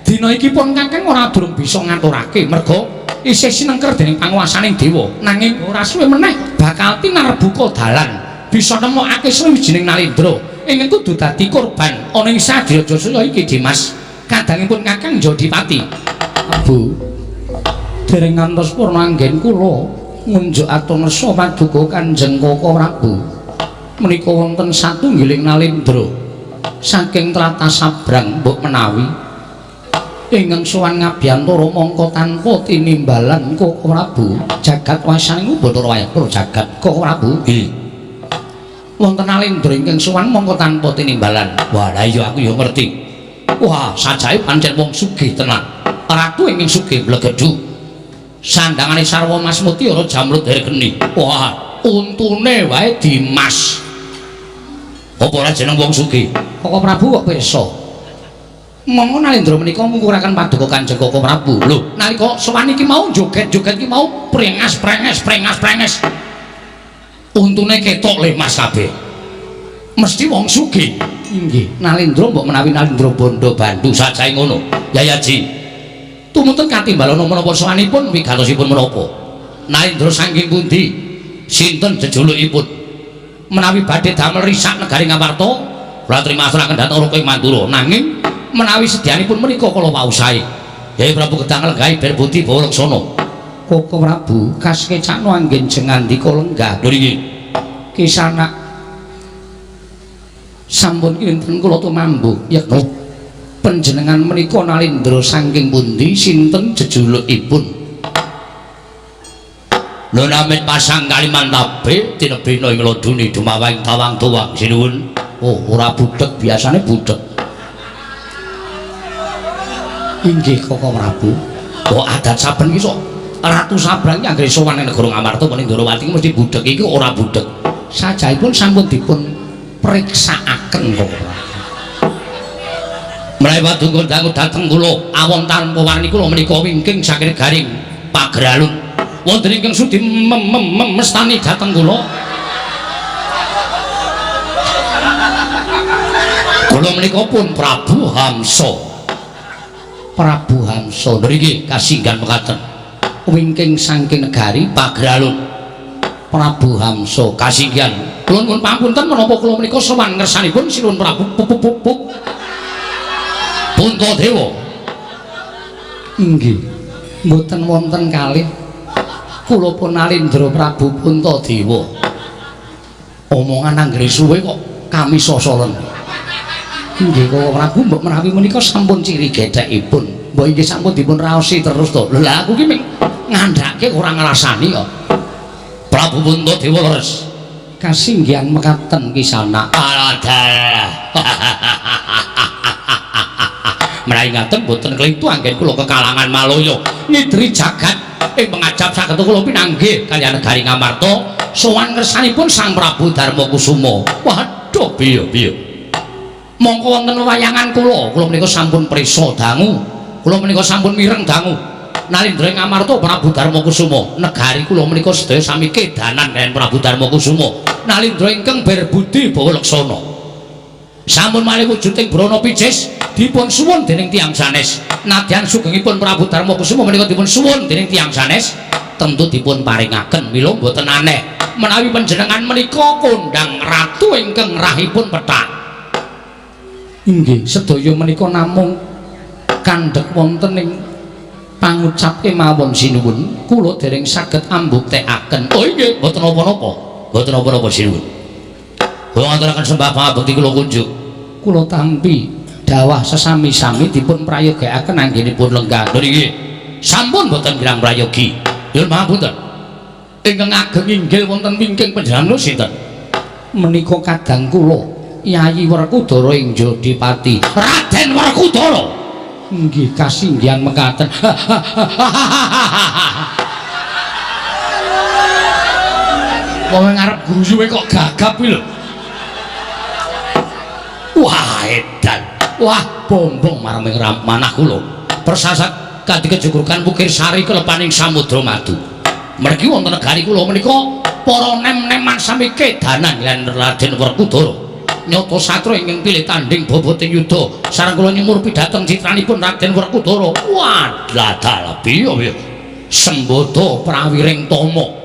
dina iki pun kakang ora durung bisa ngaturake merga isih sinengker dening panguwasaning dewa. Nanging ora suwe meneh bakal tinarbuka dalan bisa nemokake sawijining Nalendra ingkang kudu dadi korban ana ing saji Rajasuya iki. Dimas, kadangipun kakang Jodipati. Bu, dereng ngantos purna anggen kula ngunjuk atur ngersa paduka Kanjeng Koko Prabu. Menika wonten satunggiling Nalendra saking tlatah Sabrang mbok menawi ingkang sowan ngabiyantara mongko tanpa tinimbalan Koko Prabu. Jagat wasaning Bathara wayah jagat Koko Prabu. Nggih. Wonten Nalendra ingkang sowan mongko tanpa tinimbalan. Wah, lha iya aku ya ngerti. Wah, sajae pancen wong sugih tenan. Ratu ingkang sugih mlegedhu. Sandangane sarwa mas mutiara jamrud hergeni. Wah, untune wae dimas. Apa ora jeneng wong sugih? Koko Prabu kok pirsa? Monggo Nalendra menika mungkuraken paduka Kanjeng Koko Prabu. Lho, nalika sowan iki mau joget-joget iki mau prengas prenges prengas prenges. Untune ketok le mas kabeh. Mesti wong sugih. Inggih, Nalendra mbok menawi Nalendra bondo bandu sajae ngono. Yayaji. Tumunten katimbalana menapa sowanipun wigatosipun menapa? Nalendra saking pundi? Sinten jejulukipun? Menawi badhe damel risak negari Ngamarta, kula trima aturaken dhateng Raka ing Mandura. Nanging menawi sedyanipun menika kala wau sae. Yai Prabu gedang lenggahi ber budi bawa laksana. Koko Prabu kasekecakno anggen jengandika lenggah. Lho niki kisanak sampun kinten kula tumambuh yekta panjenengan menika nalindra saking pundi sinten jejulukipun? Lho namit pasang Kalimantabe tinebina ing laduni dumawang tawang tuwang sinuwun. Oh, ora budheg, biasane budheg. Inggih Koko Prabu. Oh, adat saben iki sok Ratu Sabrang iki anggere sowan ning negara Ngamarta ning Ndorowati mesti budheg iki ora budheg. Sajahipun sampun dipun priksakaken Koko Prabu. Menawi paduka dangu dhateng kula awon tanpa warni kula menika wingking saking garing Pageralun. Wonten ingkang sudi mestani dhateng kula. Kula menika pun Prabu Hamsa. Prabu Hamsa ngriki kasinggan mekaten. Wingking saking negari Pageralun. Prabu Hamsa kasinggan. Kula nyuwun pangapunten menapa kula menika sowan ngersanipun Sinuwun Prabu Puntadewa. Inggih. Mboten wonten kalih. Kula pun Nalindra Prabu Puntadewa. Omongan anggere suwe kok kami sosolen. Inggih Koko Prabu mbok menawi menika sampun ciri gethekipun. Mbok inggih sampun dipun raosi terus to. Lho lah aku ki ming ngandhake ora ngrasani kok. Prabu Puntadewa leres. Kasinggihan mekaten kisanak. Alah. Menawi ngaten boten klintu anggen kula kekalangan Malaya ngidri jagat ing pengajap saged kula pinanggih kaliyan negari Ngamarta sowan ngersanipun Sang Prabu Darma Kusuma. Waduh piye-piye. Mongko wonten wewayangan kula, kula menika sampun prisa dangu, kula menika sampun mireng dangu. Nalindra ing Ngamarta Prabu Darma Kusuma, negari kula menika sedaya sami kedanan kaliyan Prabu Darma Kusuma. Nalindra ingkang berbudi bawa laksana. Sampun malih wujuding brana picis dipun suwun dening tiyang sanes. Nadyan sugengipun Prabu Darma Kusuma menika dipun suwun dening tiyang sanes, tentu dipun paringaken. Mila mboten aneh menawi panjenengan menika kondhang ratu ingkang rahipun pethak. Inggih, sedaya menika namung kandhek wonten ing pangucap kemawon sinuwun. Kula dereng saged ambuktekaken. Oh inggih, mboten napa-napa. Mboten napa-napa sinuwun. Kula ngaturaken sembah pangabekti kula kunjuk. Kula tampi dawah sesami-sami dipun prayogakaken anggenipun lenggah. Lho niki sampun mboten kirang prayogi. Nyuwun pangapunten. Ingkang ageng inggil wonten wingking panjenengan sinten? Menika kadang kula Yayi Werkudara ing Jodipati. Raden Werkudara. Inggih kasinggihan mekaten. Wong ngarep guyuwe kok gagap kuwi lho. Wah edan. Wah bombong marang manah kula. Persasat kanthi kejugrugan Bukir Sari kelepaning Samudra Madu. Mergi wonten negari kula menika para nem-neman sami kedanan lan Raden Werkudara. Nyata satria ingkang pilih tanding boboting yuda sareng kula nyemur pidhateng citranipun Raden Werkudara. Wah, dalah piye piye. Sembada prawiring tama.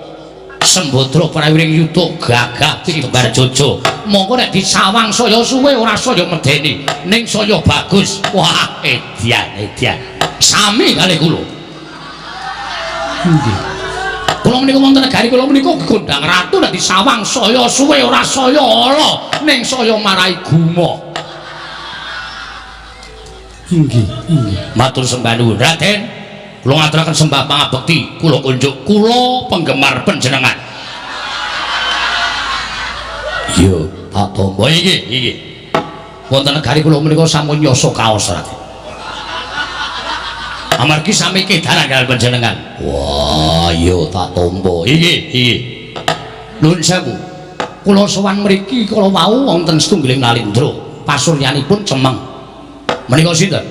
Sembadra prawiring yuda gagah pitembar jojo. Monggo nek disawang saya suwe ora saya medeni, ning saya bagus. Wah, edian edian. Sami kalih kula. Nggih. Kula menika wonten negari kula menika kondhang ratu nek disawang saya suwe ora saya ala, ning saya marai gumok. Inggih, inggih. Matur sembah nuwun Raden. Kula ngaturaken sembah pangabekti kula kunjuk kula penggemar panjenengan. Iya, tak tampa iki iki. Wonten negari kula menika sampun yasa kaos Raden. Amargi sami kedanan kaliyan panjenengan. Wah, iya tak tampa. Iki iki. Nuwun sewu. Kula sowan mriki kala wau wonten setunggiling nalindra. Pasuryanipun cemeng. Menika sinten?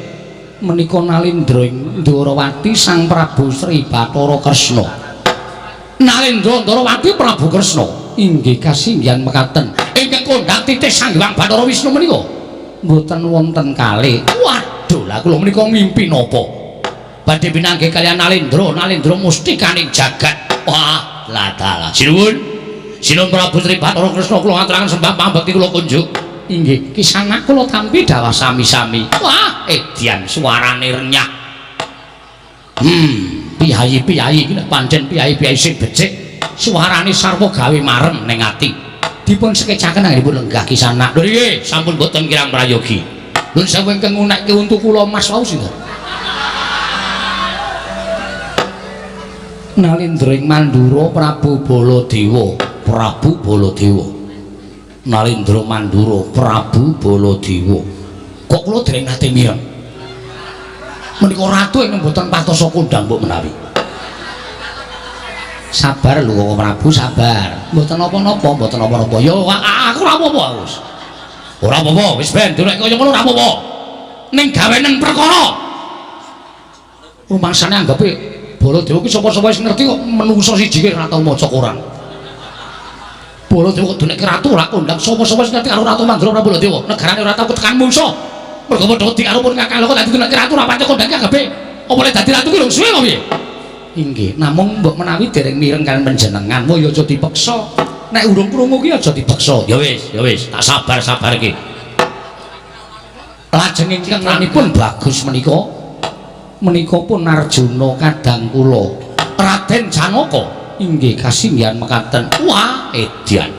Menika Nalindra ing Ndorowati Sang Prabu Sri Bathara Kresna. Nalindra Ndorowati Prabu Kresna. Inggih kasinggihan mekaten. Ingkang kondhang titih Sang Hyang Bathara Wisnu menika mboten wonten kalih. Waduh, lah kula menika ngimpi napa? Badhe pinanggih kaliyan Nalindra, Nalindra mustikaning jagat. Wah, lah dalah. Sinuwun. Sinuwun Prabu Sri Bathara Kresna kula ngaturaken sembah pangabekti kula kunjuk. Inggih, kisanak kula tampi dawah sami-sami. Wah, edian suarane renyah. Piyayi-piyayi iki nek pancen piyayi-piyayi sing becik, suarane sarwa gawe marem ning ati. Dipun sekecaken anggenipun lenggah kisanak. Lho nggih, sampun boten kirang prayogi. Nuwun sewu ingkang ngunekke untu kula Mas wau sinten? Nalindra ing Mandura Prabu Baladewa, Prabu Baladewa. Nalindra Mandura Prabu Baladewa. Kok kula dereng nate mireng. Menika ratu ingkang boten patosa kondhang mbok menawi. Sabar lho Koko Prabu, sabar. Mboten napa-napa, mboten napa-napa. Ya aku ora apa-apa wis. Ora apa-apa, wis ben durek kaya ngono ora apa-apa. Ning gawenen perkara. Rumangsane anggape Baladewa ki sapa-sapa wis ngerti kok menungso siji ki ora tau maca koran. Baladewa kok dunek ratu ora kondang, sapa-sapa wis ngerti karo Ratu Mandura Prabu Baladewa. Negarane ora tau ketekan mungsuh. Mergo padha wedi karo pun kakang kok dadi dunek ratu ora pati kondang ki anggape apa le dadi ratu ki lho suwe apa piye? Inggih, namung mbok menawi dereng mireng kaliyan panjenengan, wo ya aja dipeksa. Nek urung krungu ki aja dipeksa. Ya wis, tak sabar-sabar iki. Lajeng ingkang lanipun bagus menika menika pun Arjuna kadang kula Raden Janaka inggih kasinggihan mekaten. Wah, edian.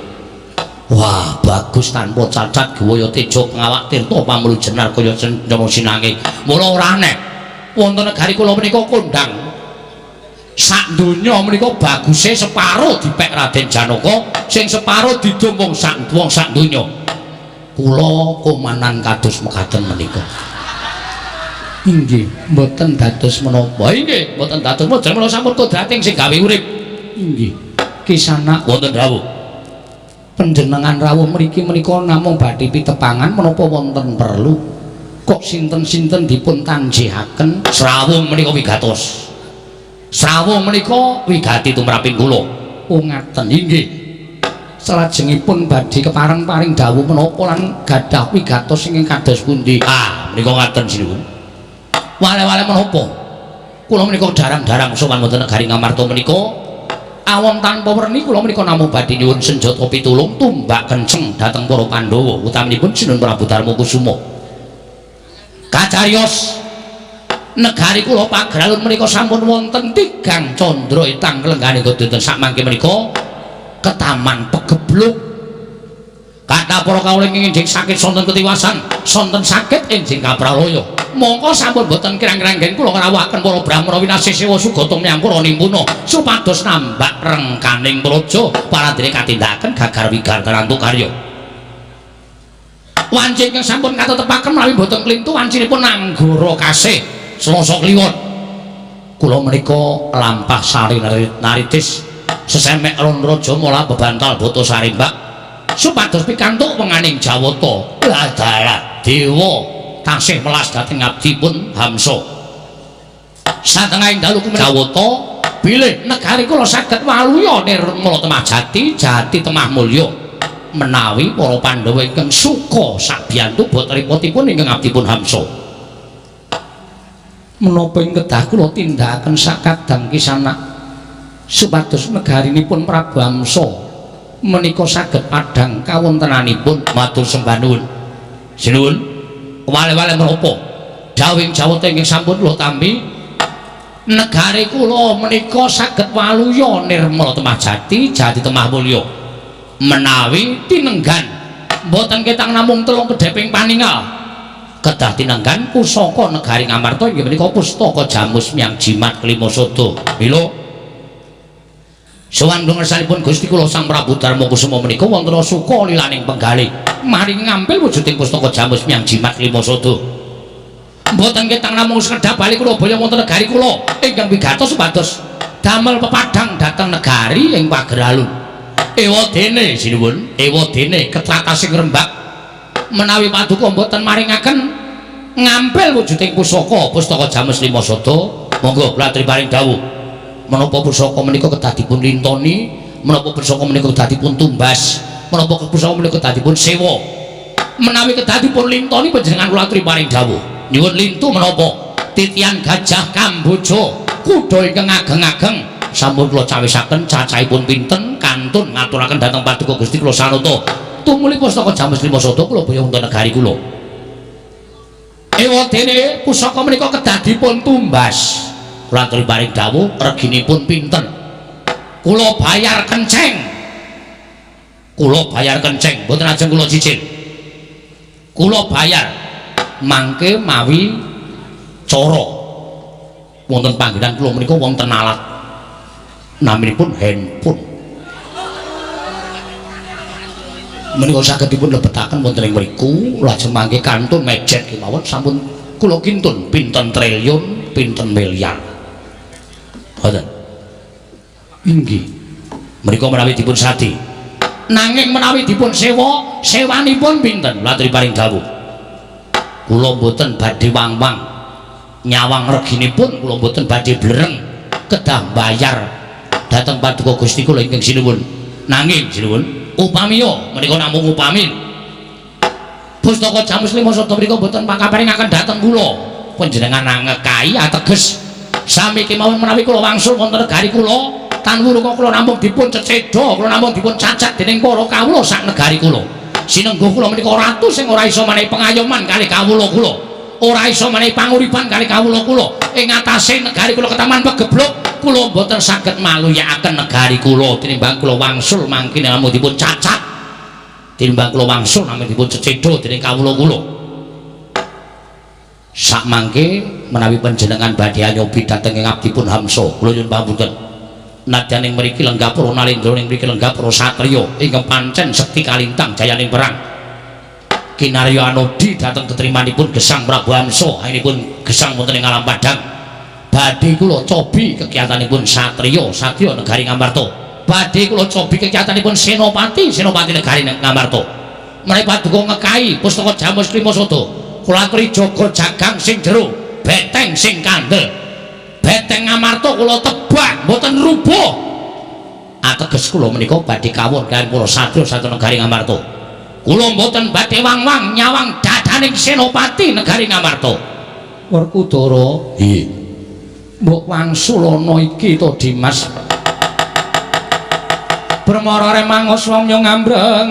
Wah, bagus tanpa cacat guwaya teja pengawak tirta pamlujenar kaya cendana sinange. Mula ora aneh wonten negari kula menika kondhang sak donya menika baguse separo dipek Raden Janaka, sing separo didum wong sak donya. Kula komanan kados mekaten menika. Inggih, mboten dados menapa. Inggih, mboten dados menapa menawa sampun kodrating sing gawe urip. Inggih. Kisanak wonten dawuh. Panjenengan rawuh mriki menika namung badhe pitepangan menapa wonten perlu? Kok sinten-sinten dipun tanjihaken? Srawung menika wigatos. Srawung menika wigati tumraping kula. Oh ngaten. Inggih. Salajengipun badhe kepareng paring dawuh menapa lan gadah wigatos ingkang kados pundi? Ah, menika ngaten sinuwun. Wale-wale menapa? Kula menika darang-darang sowan wonten negari Ngamarta menika awon tanpa werni kula menika namung badhe nyuwun senjata pitulung tumbak kenceng dhateng para Pandhawa utaminipun Sinuwun Prabu Darma Kusuma. Kacariyos negari kula Pageralun menika sampun wonten tigang candra etang lenggane dinten sakmangke menika ketaman pegebluk. Kathah para kawula ingkang enjing sakit sonten ketiwasan, sonten sakit enjing kapralaya. Mongko sampun boten kirang-kirang kula ngrawuhaken para brahmana winasih sewa sugata myangkura nimpuna supados nambak rengkaning praja paradene katindakaken gagar wigar tarantu karya. Wanci ingkang sampun katetepaken menawi boten klintu wancinipun Anggara kasih Selasa Kliwon. Kula menika lampah sari naritis sesemek ron raja mola bebantal bata sarimbak supados pikantuk wenganing Jawata. Lah dalah dewa tasih melas dhateng abdi pun hamsa. Satengahing dalu Jawata bilih negari kula saged waluya nirmala temah jati jati temah mulya menawi para Pandhawa ingkang suka sabiyantu bot ripotipun ingkang abdi pun hamsa. Menapa ing kedah kula tindakaken sakadang kisanak supados negarinipun Prabu Hamsa menika saged padhang kawontenanipun. Matur sembah nuwun. Sinuwun. Wale-wale menapa dawuhing Jawata ingkang sampun kula tampi negari kula menika saged waluya nirmala temah jati jati temah mulya menawi tinenggan mboten ketang namung telung kedheping paningal kedah tinenggan pusaka negari Ngamarta inggih menika pustaka Jamus Miang Jimat Kelima Sada. Mila sowan ngersanipun Gusti kula Sang Prabu Darma Kusuma menika wonten suka lilaning penggalih maring ngampil wujuding pustaka Jamus Miang Jimat Kelima Sada. Mboten ketang namung sekedhap bali kula baya wonten negari kula ingkang wigatos supados damel pepadhang dhateng negari ing Pageralun. Ewa dene sinuwun, ewa dene ketlatasing rembak menawi paduka mboten maringaken ngampil wujuding pusaka pustaka Jamus Lima Sada. Monggo kula aturi paring dawuh. Menapa pusaka menika kedah dipun lintoni, menapa pusaka menika kedah dipun tumbas, menapa pusaka menika kedah dipun sewa. Menawi kedah dipun lintoni panjenengan kula aturi paring dawuh. Nyuwun lintu menapa titian gajah Kamboja kuda ingkang ageng-ageng sampun kula cawisaken cacahipun pinten kantun ngaturaken dhateng paduka Gusti kula sanata. Tumuli pustaka Jamus Lima Sada kula boyong wonten negari kula. Ewa dene pusaka menika kedah dipun tumbas. Kula aturi paring dawuh reginipun pinten? Kula bayar kenceng. Kula bayar kenceng, mboten ajeng kula cicil. Kula bayar mangke mawi cara wonten panggenan kula menika wonten alat naminipun handphone. Menika saged dipun lebetaken wonten ing mriku, lajeng mangke kantun mejet kemawon sampun kula kintun pinten triliun, pinten miliar. Boten. Inggih. Menika menawi dipun sadi. Nanging menawi dipun sewa, sewanipun pinten? Latri paring dawuh. Kula mboten badhe wang-wang nyawang reginipun, kula mboten badhe blereng, kedah bayar dhateng paduka Gusti kula ingkang sinuwun. Nanging sinuwun, upamiya menika namung upami pustaka Jamus Lima Sada menika mboten pakaparingaken dhateng kula. Panjenengan nangekahi ateges sami kemawon menawi kula wangsul wonten negari kula tan wuruka kula namung dipun cecedha, kula namung dipun cacat dening para kawula sak negari kula. Sinengguh kula menika ratu sing ora iso menehi pengayoman kalih kawula kula, ora iso menehi panguripan kalih kawula kula. Ing atase negari kula ketaman pegebluk, kula mboten saged maluyakaken negari kula tinimbang kula wangsul mangkene namung dipun cacat, tinimbang kula wangsul namung dipun cecedha dening kawula kula. Sakmangke menawi panjenengan badhe anyobi dhateng ing abdipun Hamsa, kula nyuwun pangapunten. Nadyan ing mriki lenggah para nalendra, ing mriki lenggah para satriya ingkang pancen sekti kalintang jayaning perang. Kinarya anodi dhateng tetrimanipun gesang Prabu Hamsa, anggenipun gesang wonten ing alam padhang. Badhe kula cobi kegiatanipun satriya, satriya negari Ngamarta. Badhe kula cobi kegiatanipun senopati, senopati negari Ngamarta. Menawi paduka ngekahi pustaka Jamus Lima Sada, kula aturi jaga jagang sing jero, beteng sing kandel. Beteng Ngamarta kula tebak mboten rubuh. Ateges kula menika badhe kawon kaliyan para satriya satriya negari Ngamarta. Kula mboten badhe wang-wang nyawang dadaning senopati negari Ngamarta. Werkudara, nggih. Mbok wangsul ana iki to Dimas. Bremara remang swamya ngambreng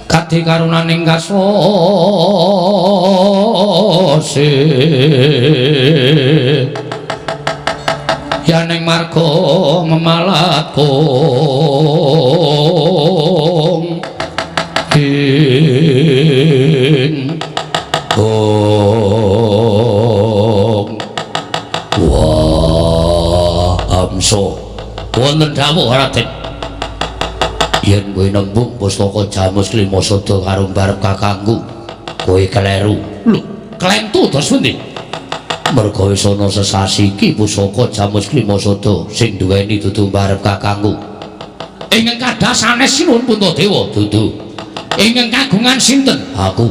kadi karunaning kaswase yaning marga memalat kong ing ong. Wah, Amsa wonten dawuh Raden. Yen kowe nembung pustaka Jamus Lima Sada karo mbarep kakangku, kowe kleru. Lho, klentu terus pundi? Merga wis ana sesasi iki pusaka Jamus Lima Sada sing duweni dudu mbarep kakangku. Ingkang kadah sanes sinuwun Puntadewa dudu. Ingkang kagungan sinten? Aku.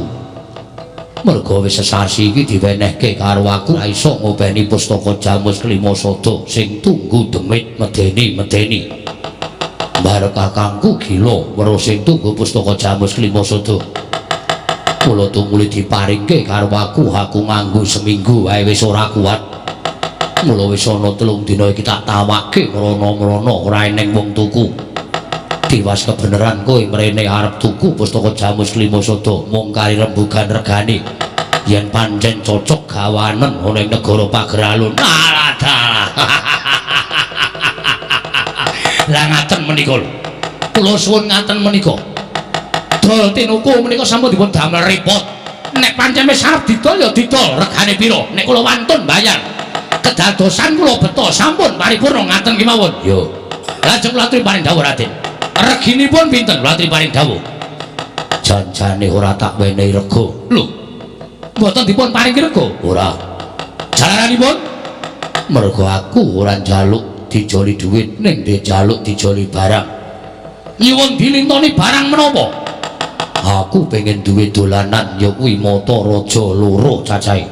Merga wis sesasi iki diwenehke karo aku, ora iso ngopeni pustaka Jamus Lima Sada sing tunggu demit medeni-medeni. Barep kakangku gila weruh sing tunggu pustaka Jamus Lima Sada. Kula tumuli diparingke karo aku, aku nganggo seminggu wae wis ora kuat. Mula wis ana 3 dina iki tak tawake mrono-mrono ora eneng wong tuku. Tiwas kebeneran kowe mrene arep tuku pustaka Jamus Lima Sada mung kari rembugan regane. Yen pancen cocok gawanen ana ing negara Pageralun. Alah dalah. Lah ngaten menika lho. Kula suwun ngaten menika. Dol tinuku menika sampun dipun damel repot. Nek pancen wis arep didol ya didol, regane pira? Nek kula wantun bayar. Kedadosan kula beto sampun paripurna ngaten kemawon. Yo. Lajeng kula aturi paring dawuh Raden. Reginipun pinten? Kula aturi paring dawuh. Janjane ora tak wenehi rega. Lho. Mboten dipun paringi rega? Ora. Jalaranipun merga aku ora njaluk dijoli duit, ning njaluk dijoli barang. Nyuwun dilintoni barang menapa? Aku pengen duwe dolanan ya kuwi mata raja loro cacahe.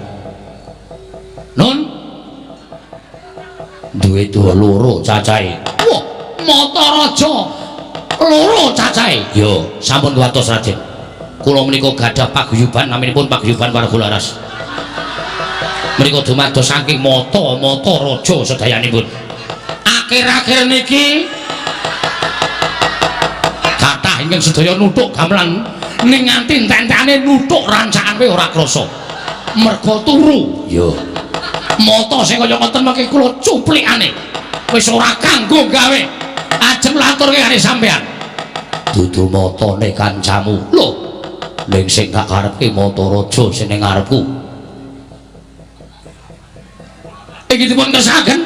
Nun duwe loro cacahe. Wah, mata raja loro cacahe. Yo, sampun kuwatos Raden. Kula menika gadah paguyuban naminipun Paguyuban Warga Laras. Menika dumados saking mata-mata raja sedayanipun. Akhir-akhir niki kathah ingkang sedaya nuthuk gamelan ning nganti entek-entekane nuthuk rancakane ora krasa. Merga turu. Yo. Mata sing kaya ngoten mengke kula cuplikane. Wis ora kanggo gawe. Ajeng laturke karo sampean. Dudu matane kancamu. Lho, ning sing tak karepke mata raja sing ning ngarepku. Iki dipun kersakaken.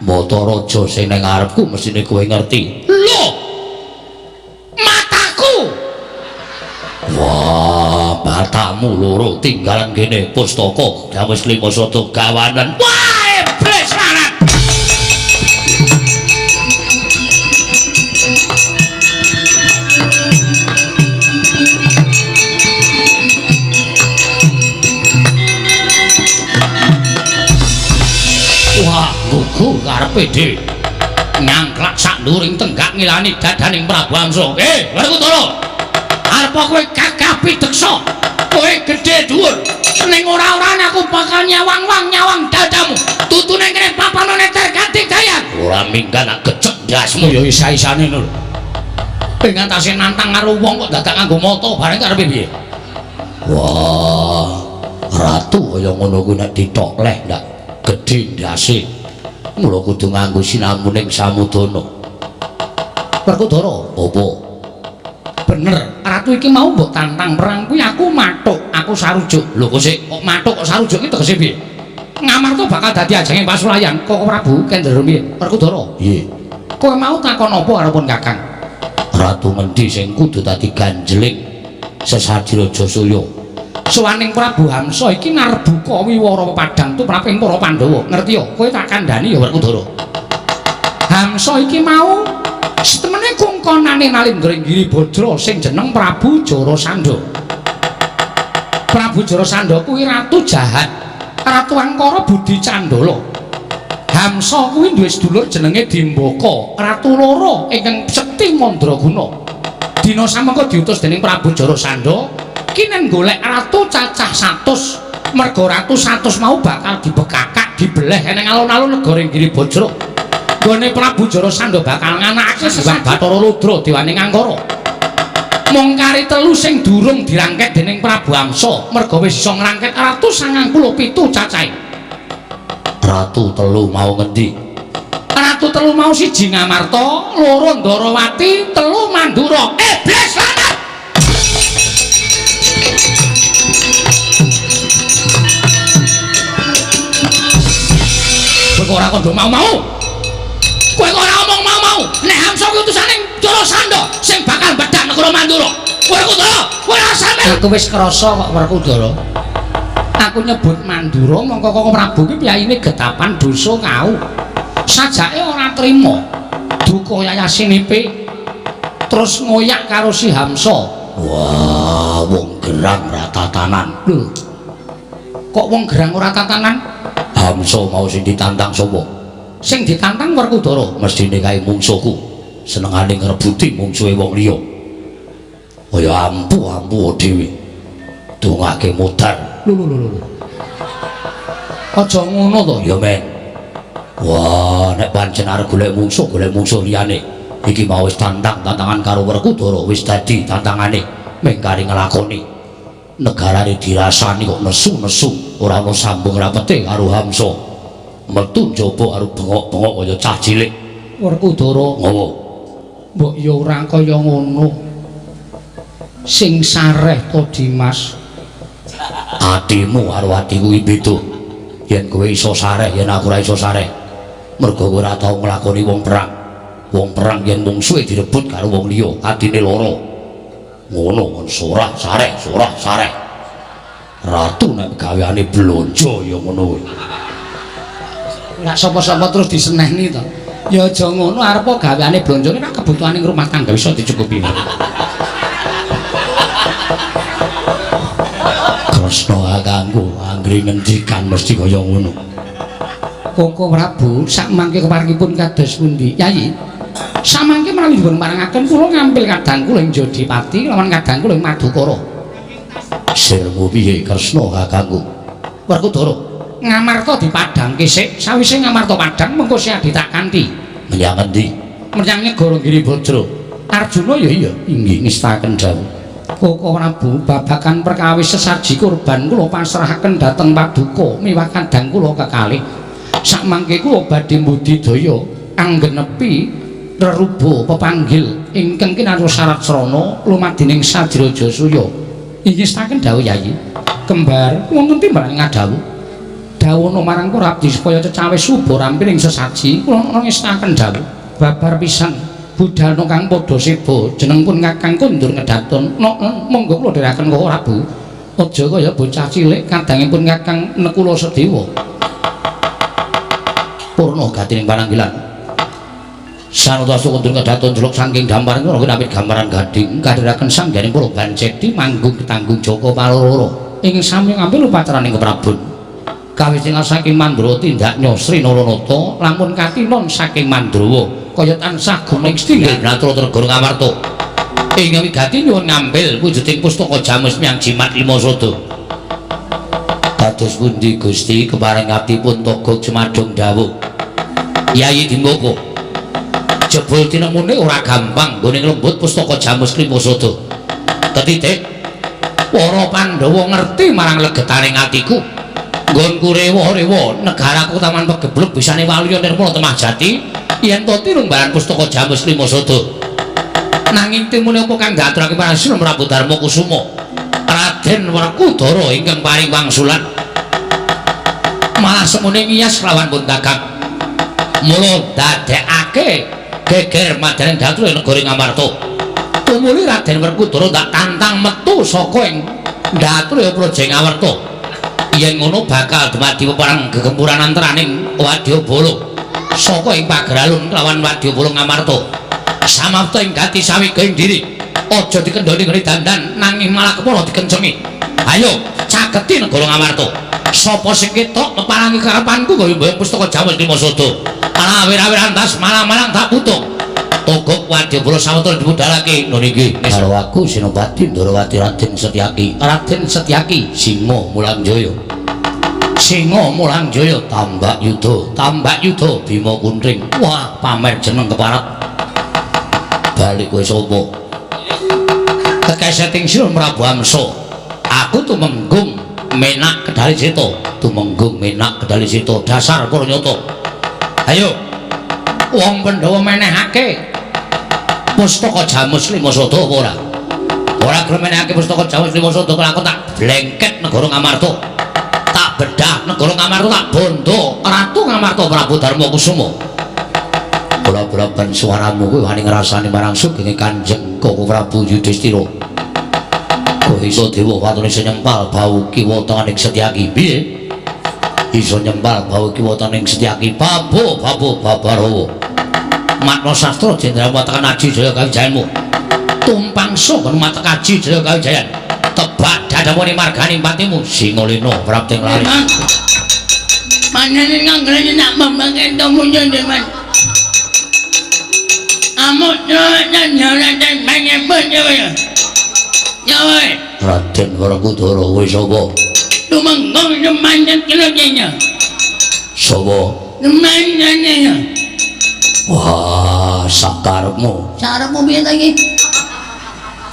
Mata raja sing ning ngarepku mesthine kowe ngerti. Lho, mataku. Wah, matamu loro tinggalan kene pustaka dawes 5 sata gawanan. Wah, iblis lanang. Wah, gugu karepe dhewe. Nyangklak sak nduring tenggak ngilani dadaning Prabu Hamsa. Werkudara. Arep kowe gagah pideksa, kowe gedhe dhuwur. Ning ora-orane aku bakal nyawang-wang nyawang dadamu. Tutune kene papanane terganti dayan. Ora minggan nak gecek ndasmu ya isa-isane lho. Ing atase nantang karo wong kok dadak nganggo mata bareng karepe piye? Wah, ratu kaya ngono kuwi nek ditokleh ndak gedhe ndase. Mula kudu nganggo sinamuning samudana. Werkudara, apa? Bener, ratu iki mau mbok tantang perang kuwi aku mathuk, aku sarujuk. Lho kok sik kok mathuk kok sarujuk iki tegese piye? Ngamarta bakal dadi ajenge pasulayan. Koko Prabu kendel piye? Werkudara. Piye? Kowe mau takon apa arepun Kakang? Ratu ngendi sing kudu dadi ganjeling sesadi Raja Surya? Sowaning Prabu Hamsa iki narbuka wiwara pepadang tumraping para Pandhawa. Ngerti ya? Kowe tak kandhani ya Werkudara. Hamsa iki mau setemene kongkonane Nalindra ing Giribajra sing jeneng Prabu Jarasandha. Prabu Jarasandha kuwi ratu jahat, ratu angkara budi candala. Hamsa kuwi duwe sedulur jenenge Dimbaka, ratu loro ingkang sekti mandraguna. Dina samangka diutus dening Prabu Jarasandha kinen golek ratu cacah 100. Merga ratu 100 mau bakal dibekakak, dibeleh ning alun-alun negara Giribajra. Gone Prabu Jarasandha bakal nganakake Sang Bathara Ludra dewaning Angkara. Mung kari telu sing durung dirangket dening Prabu Hamsa, merga wis iso ngrangket ratu 97 cacahe. Ratu telu mau ngendi? Ratu telu mau siji Ngamarta, loro Ndarawati, telu Mandura. Iblis lanang. Kowe ora kondo mau-mau. Kowe ora omong mau-mau. Nek Hamsa kuwi utusane Jarasandha sing bakal bedhak negara Mandura. Werkudara, kowe ora sampe. Aku wis krasa kok Werkudara. Aku nyebut Mandura mongko Koko Prabu ki piyayine getapan dosa kau. Sajake ora trima duka yayasinipe terus ngoyak karo si Hamsa. Wah, wong gerang ora tatanan. Lho. Kok wong gerang ora tatanan? Hamsa mau sing ditantang sapa? Sing ditantang Werkudara mesthine kae mungsuhku. Senengane ngrebuti mungsuhe wong liya. Kaya ampuh-ampuh dhewe. Dongake modar. Lho lho lho lho. Aja ngono to, ya men. Wah, nek pancen arep golek mungsuh, golek mungsuh liyane. Iki mau wis tantang-tantangan karo Werkudara, wis dadi tantangane mung kari nglakoni. Negarane dirasani kok nesu-nesu, ora ana sambung rapete karo Hamsa. Metu njaba karo bengok-bengok kaya cah cilik. Werkudara ngowo. Mbok ya ora kaya ngono. Sing sareh to Dimas. Atimu karo atiku iki beda. Yen kowe iso sareh, yen aku ora iso sareh. Mergo kowe ora tau nglakoni wong perang. Wong perang yen mungsuhe direbut karo wong liya, atine lara. Ngono kon sorah sareh, sorah sareh. Ratu nek gaweane blonjo ya ngono kuwi. Nek sapa-sapa terus disenehni to. Ya aja ngono, arep gaweane blonjone nek kebutuhane rumah tangga iso dicukupi. Kresna kanggo anggere ngendikan mesti kaya ngono. Koko Prabu sak mangke keparengipun kados pundi? Yayi, samangke menawi dipun parengaken kula ngampil kadang kula ing Jodipati lawan kadang kula ing Madukara. Sirmu piye Kresna kakangku? Werkudara, Ngamarta dipadhangke sik, sawise Ngamarta padhang mengko siadi tak kanthi. Menyang endi? Menyang negara Giribajra. Arjuna ya iya, inggih ngestaken dawuh. Koko Prabu babagan perkawis sesaji kurban kula pasrahaken dhateng paduka miwah kadang kula kekalih. Sakmangke kula badhe mbudidaya anggenepi reruba pepanggil ingkang kinarya syarat srana lumadining Sajraja Suya. Ingestaken dawuh Yayi. Kembar wonten timbalan ngadhawuh. Dawuhna marang para abdi supaya cecawis suba rampining sesaji kula ngestaken dawuh. Babar pisan budalna kang padha seba jeneng pun Kakang Kundur Ngedaton. Monggo kula dherekaken Koko Prabu. Aja kaya bocah cilik kadangipun Kakang Nekula Sedewa. Purna gatining pananggilan. Sanuta Kundur Ngedaton jeluk saking damparan kula kinapit gambaran gading kadheraken sangganing para bancedi manggung ketanggung Jaka Paloro ing sami ngambil upacaraning Keprabon. Kawis saking Mandra tindak Sri Naranata lamun katinon saking Mandrawa kaya tansah gumeng stinggil Bratra Negara Ngamarta. Ing wigati nyuwun ngambil wujuding pustaka Jamus Miang Jimat Lima Sada. Dados pundi Gusti kepareng abdi pun togok jumadung dawuh. Yayi Dimbaka, jebul tinemune ora gampang nggone nglembut pustaka Jamus Lima Sada. Tetitik para Pandhawa ngerti marang legetaning atiku. Nggonku rewa-rewa negaraku taman pegebluk bisane waluya nirmala temah jati yen to tinumbalan pustaka Jamus Lima Sada. Nanging timune apa kang diaturake marang Sri Prabu Darma Kusuma Raden Werkudara ingkang paring wangsulan malah semune ngiyas lawan pun dagang mula dadekake geger madaning datu ing negara Ngamarta. Tumuli Raden Werkudara ndak tantang metu saka ing Ndatrya Praja Ngamarta. Yen ngono bakal dumadi peperang gegempuran antaraning wadyabala saka ing Pageralun lawan wadyabala Ngamarta. Samapta ing gati sawiga ing diri. Aja dikendhoni nggone dandan nanging malah kepala dikencengi. Ayo caketi negara Ngamarta. Sapa sing ketok meparangi karepanku gawe mbayang pustaka Jamus Lima Sada. Awir-awir antas malang-malang tak putung. Togok wadyabala sawetara dibudalake. Ngono iki karo aku Senopati Ndorowati Raden Setyaki. Raden Setyaki Singa Mulangjaya. Singa Mulangjaya Tambak Yuda, Tambak Yuda Bima Kuntring. Wah, pamer jeneng keparat. Balik kowe sapa? Kekeseting sira Prabu Amsa. Aku tumenggung Menak Kedali Seta, tumenggung Menak Kedali Seta dasar para nyata. Ayo wong Pandhawa menehake pustaka Jamus Lima Sada apa ora? Ora gelem menehake pustaka Jamus Lima Sada kelakon tak blengket negara Ngamarta. Tak bedah negara Ngamarta, tak bondo Ratu Ngamarta Prabu Darma Kusuma. Bola-bola ben suaramu kuwi wani ngrasani marang sugenge Kanjeng Koko Prabu Yudhistira. Kowe iso dewa watune iso nyempal bau kiwa tenganing Setyaki. Piye? Iso nyempal bau kiwa tenganing Setyaki. Babo babo babarawa. Matna sastra jenderal matakan aji jaya kawijayanmu. Tumpang saka matek aji jaya kawijayan. Tebak dadamune margani patimu Singalena prapting laris. Manene nganggere nak membangke tomunyo Mas. Amuk nyonya pengepun ya. Ya woi. Raden Werkudara kowe sapa? Tumenggung semanten kelokenya. Sapa? Semanten. Wah, sakarepmu. Sakarepmu piye ta iki?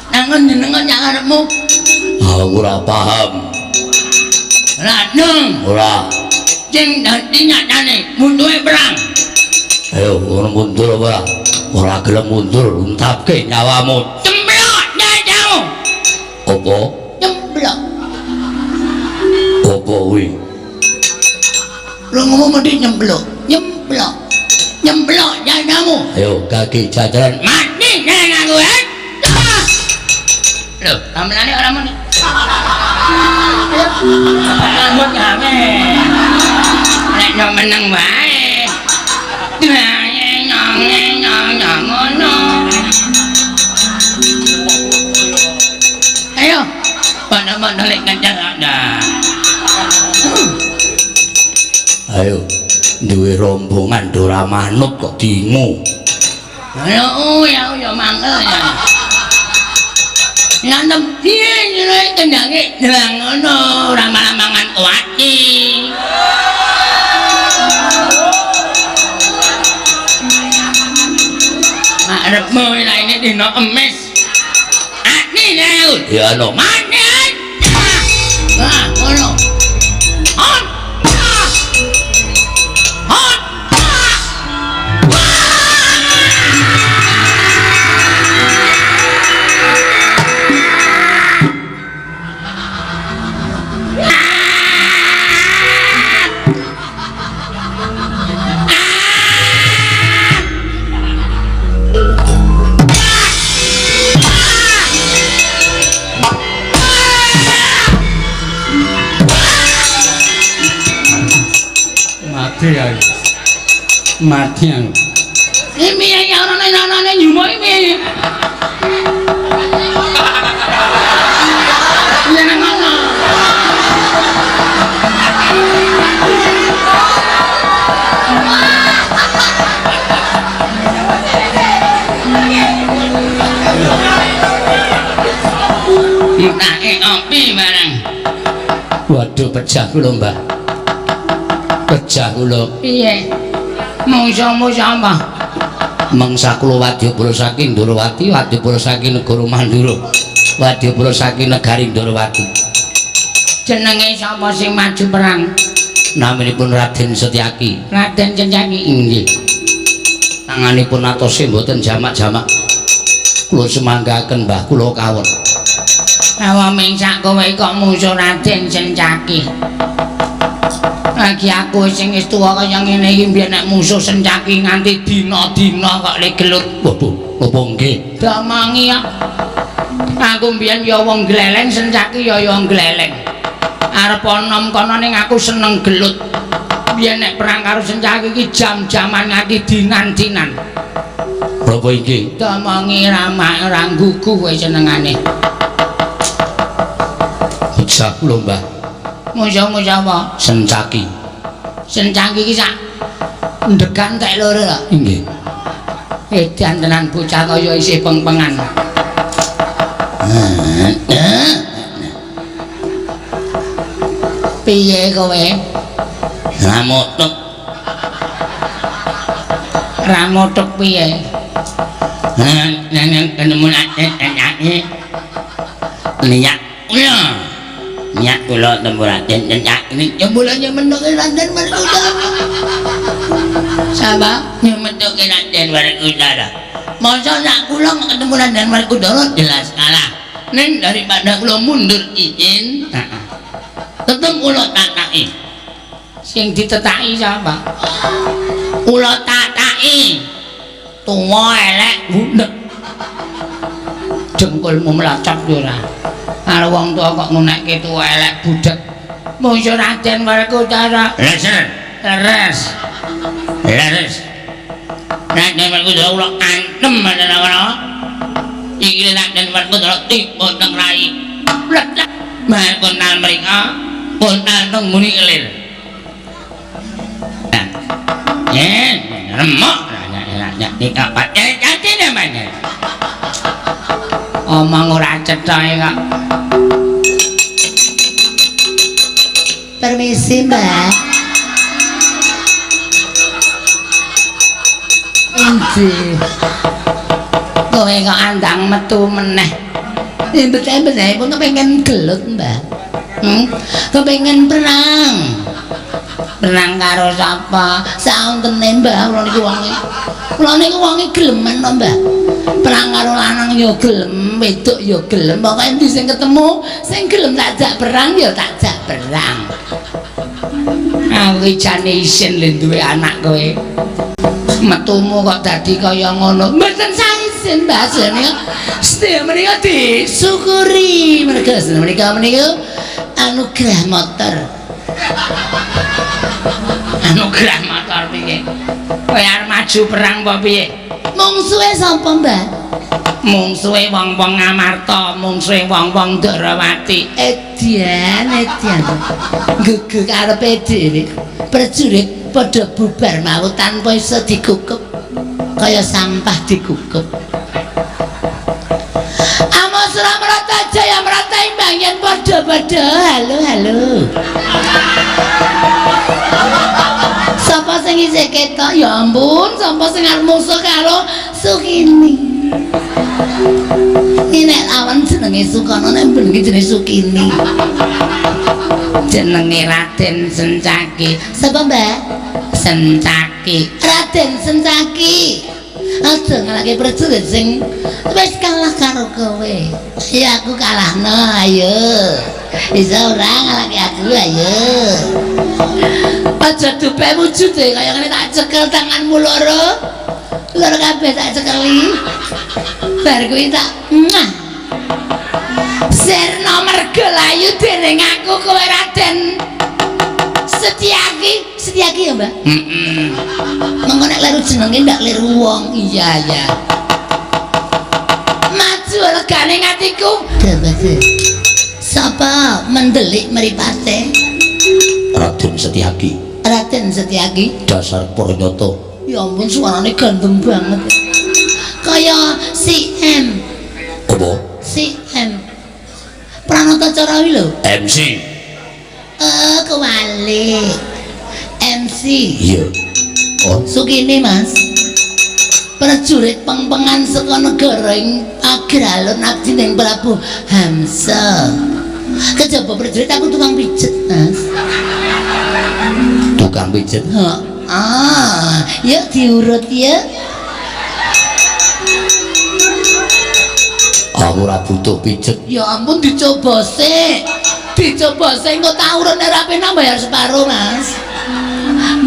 Nangon jenengan sakarepmu. Aku ora paham. Radung. Ora. Sing dadi nyatane munduhe perang. Ayo ngono mundur apa ora? Ora gelem mundur, untapke nyawamu. Cemplok dadamu. Apa? Cemplok. Apa kuwi? Lu ngomong mesti nyemplok. Nyemplok. Nyemplok dadamu. Ayo kaki jajaran. Mati nang aku. Lho, gamelane ora muni. Rambut gawe. Nek yo meneng wae. Ngono. Ayo, mana-mana lek kancan ada. Ayo, duwe rombongan ora manut kok dingu. Ayo, ya ya mangkel ya. Nanem piye nyelek kendange delang ngono ora malah mangan kuaci. Arepmu ini dina emes. Ati aku. Ya ana. Mati. Ah, ngono. On. On. Mati aku. Mati aku. Iki piye ya ora ana nyumuk iki piye? Ya nang ngono. Entake opi barang. Waduh pecah kula, Mbah. Pecah kula. Piye? Mungsuhmu sapa? Mangsa kula wadyabala saking Ndorowati, wadyabala saking negara Mandura. Wadyabala saking negari Ndorowati. Jenenge sapa sing maju perang? Naminipun Raden Setyaki. Raden Setyaki. Inggih. Tanganipun atose mboten jamak-jamak. Kula semanggaken Mbah kula kawon. Awa mingsak kowe kok musuh Raden Setyaki. Lagi aku sing wis tuwa kaya ngene iki mbiyen nek musuh Sencaki nganti dina-dina kok le gelut. Waduh, napa nggih? Domongi kok. Aku mbiyen ya wong gleleng, Sencaki ya ya gleleng. Arep nom kono ning aku seneng gelut. Biyen nek perang karo Sencaki iki jam-jaman nganti dinan-dinan. Napa inggih? Domongi ramah ora nggugu kowe senengane. Pecah kula, Mbah. Musuh-musuh apa? Sencaki. Sencaki iki sak ndegan tek loro lho. Inggih. Edan tenan bocah kaya isih peng-pengan. Piye kowe? Ramotok. Ramotok piye? Nang ketemu Sencaki. Niat kula. Niat kula temu Raden Sencaki. Jebulane mentuke Raden Werkudara. Sapa? Nyemetuke Raden Werkudara. Masa sak kula ketemu Raden Werkudara jelas kalah. Ning daripada kula mundur izin, heeh. Tetep kula tataki. Sing ditetaki sapa? Kula tataki. Tuwa elek bunek. Dengkulmu mlocot yo ora. Karo wong tuwa kok ngunekke tuwa elek budek. Mungsu Raden Werkudara. Leres. Leres. Leres. Raden Werkudara kula antem ana-ana. Iki Raden Werkudara tiba teng rai. Mletak. Bar kontal mriko, kontal teng muni kelir. Nah. Yen remuk omong ora cetha kok. Permisi, Mbak. Endi? Kowe kok andang metu meneh. Mboten pun kepengin gelut, Mbak. Kepengin perang. Perang karo sapa? Sauntene, Mbak, kula niku wonge. Kula niku wonge gelemen to, Mbak. Perang karo lanang ya gelem, wedok ya gelem. Pokoke endi sing ketemu, sing gelem tak jak perang ya tak jak perang. Aku iki jane isin lho duwe anak kowe. Metumu kok dadi kaya ngono. Mboten saisin, Mbak. Jenenge sedaya menika disyukuri. Merga menika menika anugerah motor. Anugerah motor piye? Kowe arep maju perang apa piye? Mungsuhe sapa, Mbak? Mungsuhe wong-wong Amarta, mungsuhe wong-wong Ndorowati. Edian, edian. Gugu karepe dhewe. Prajurit padha bubar mau tanpa iso dikukup. Kaya sampah dikukup. Amos Ramrata Jaya Mrata imbang yen padha-padha. Halo, halo. Sapa sing isih ketok? Ya ampun, sapa sing arep musuh karo Sukini? Iki nek awan jenenge Sukono, nek bengi jenenge Sukini. Jenenge Raden Sencaki. Sapa, Mbak? Sencaki. Raden Sencaki. Aja ngalahke prajurit sing wis kalah karo kowe. Ya aku kalahno, ayo. Bisa ora ngalahke aku, ayo. Aja dupe wujude kaya ngene tak cekel tanganmu loro. Loro kabeh tak cekeli. Bar kuwi tak mwah. Sirna merga layu dening aku kowe Raden Setyaki. Setyaki ya, Mbak? Heeh. Mengko nek kleru jenenge ndak kleru wong. Iya, iya. Maju legane atiku. Debase. Sapa mendelik mripate? Raden Setyaki. Raden Setyaki. Dasar Purnyata. Ya ampun suarane gandeng banget. Kaya si M. Apa? Si M. Pranata Carawi lho. MC. Kewalik. MC. Iya. Oh, Sukini, Mas. Prajurit pengpengan saka negara ing Agralun abdi ning Prabu Hamsa. Kejaba prajurit aku tukang pijet, Mas. Tukang pijet. Heeh. Ah, yuk diurut ya. Aku ora butuh pijet. Ya ampun dicoba sik. Dicoba sik engko tak urut nek ora penak bayar separo, Mas.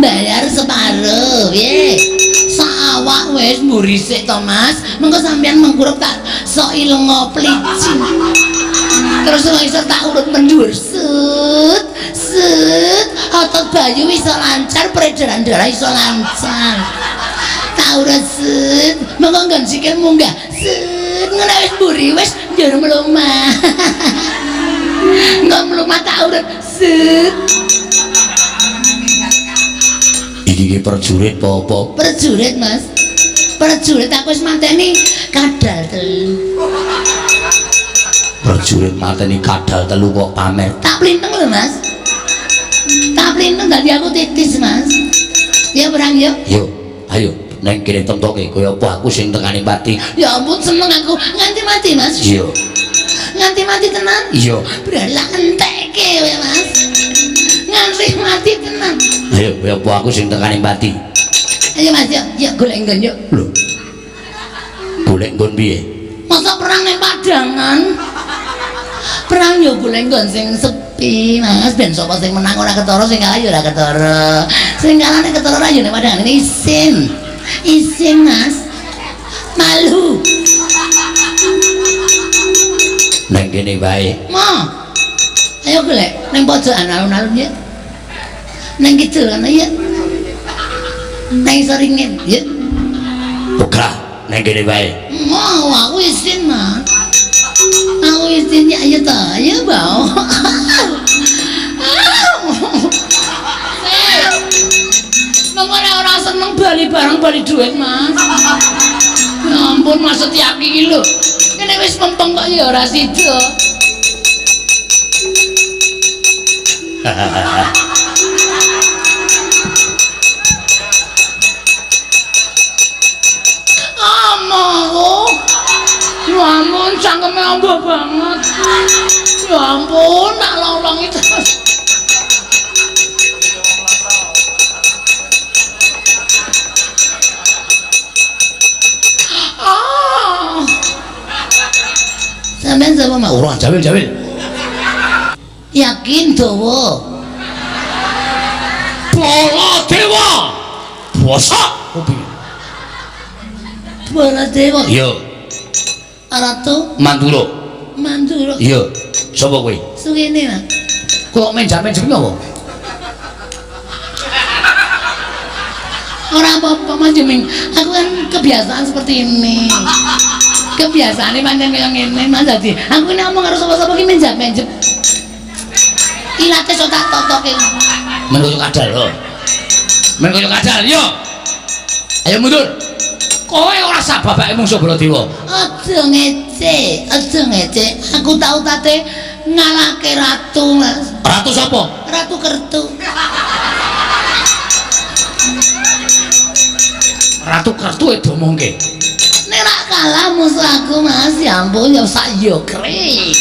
Bayar separo, piye? Sak awak wis mburi sik to, Mas. Mengko sampean mengkurep tak soki lenga plicin. Terus iso tak urut mendhuwur. Set, set, otot bayu iso lancar, peredaran darah iso lancar. Tak urut set, mengko nggon sikil munggah. Set, ngono wis mburi wis njur mlumah. Engko mlumah tak urut set. Iki ki prajurit apa? Prajurit, Mas. Prajurit aku wis mateni kadal telu. Prajurit mateni kadal telu kok pamer. Tak plinteng lho, Mas. Tak plinteng dadi aku titis, Mas. Ya perang yuk. Yo, ayo neng kene temtoke kaya apa aku sing tengane pati. Ya ampun seneng aku nganti mati, Mas. Iya. Nganti mati tenan. Iya. Berarti entekke kowe, Mas. Nganti mati tenan. Ayo kaya apa aku sing tengane pati. Ayo Mas, yuk, yuk golek nggon yuk. Lho. Golek nggon piye? Masa perang ning padangan? Perang yo golek nggon sing sepi, Mas. Ben sapa sing menang ora ketara, sing kalah yo ora ketara. Sing kalah nek ketara ora yo ning padangan isin. Isin, Mas. Malu. Neng kene wae. Ma. Ayo golek ning pojokan alun-alun ya. Neng kidul kana ya. Neng soringin ya. Ora, neng kene wae. Mau aku isin, Mas. Aku isin ya ayo ta, ayo bau. Mengko nek ora seneng bali barang bali duit, Mas. Ya ampun Mas Setyaki iki lho. Kene wis mempeng kok ya ora sida. Amoh. Ya ampun cangkeme amba banget. Ya ampun tak lolong itu. Ah. Sampeyan sapa, Mas? Ora jawil-jawil. Yakin dawa. Baladewa. Bosok kuping. Baladewa. Iya. Ratu Mandura. Mandura. Iya. Sapa kowe? Sukene, Mas. Kok menjak-menjek apa? Ora apa-apa, Mas Juming. Aku kan kebiasaan seperti ini. Kebiasaane pancen kaya ngene, Mas. Dadi aku nek ngomong karo sapa-sapa ki menjak-menjek. Ilate sok tak totoke. Men koyo kadal lho. Men koyo kadal, yo. Ayo mundur. Kowe ora sak bapake mungsuh Baladewa. Aja ngece, aja ngece. Aku tau tate ngalahke ratu, Mas. Ratu sapa? Ratu Kertu. Ratu Kertu e diomongke. Nek rak Kalah musuh aku Mas, ya ampun ya sak yokre.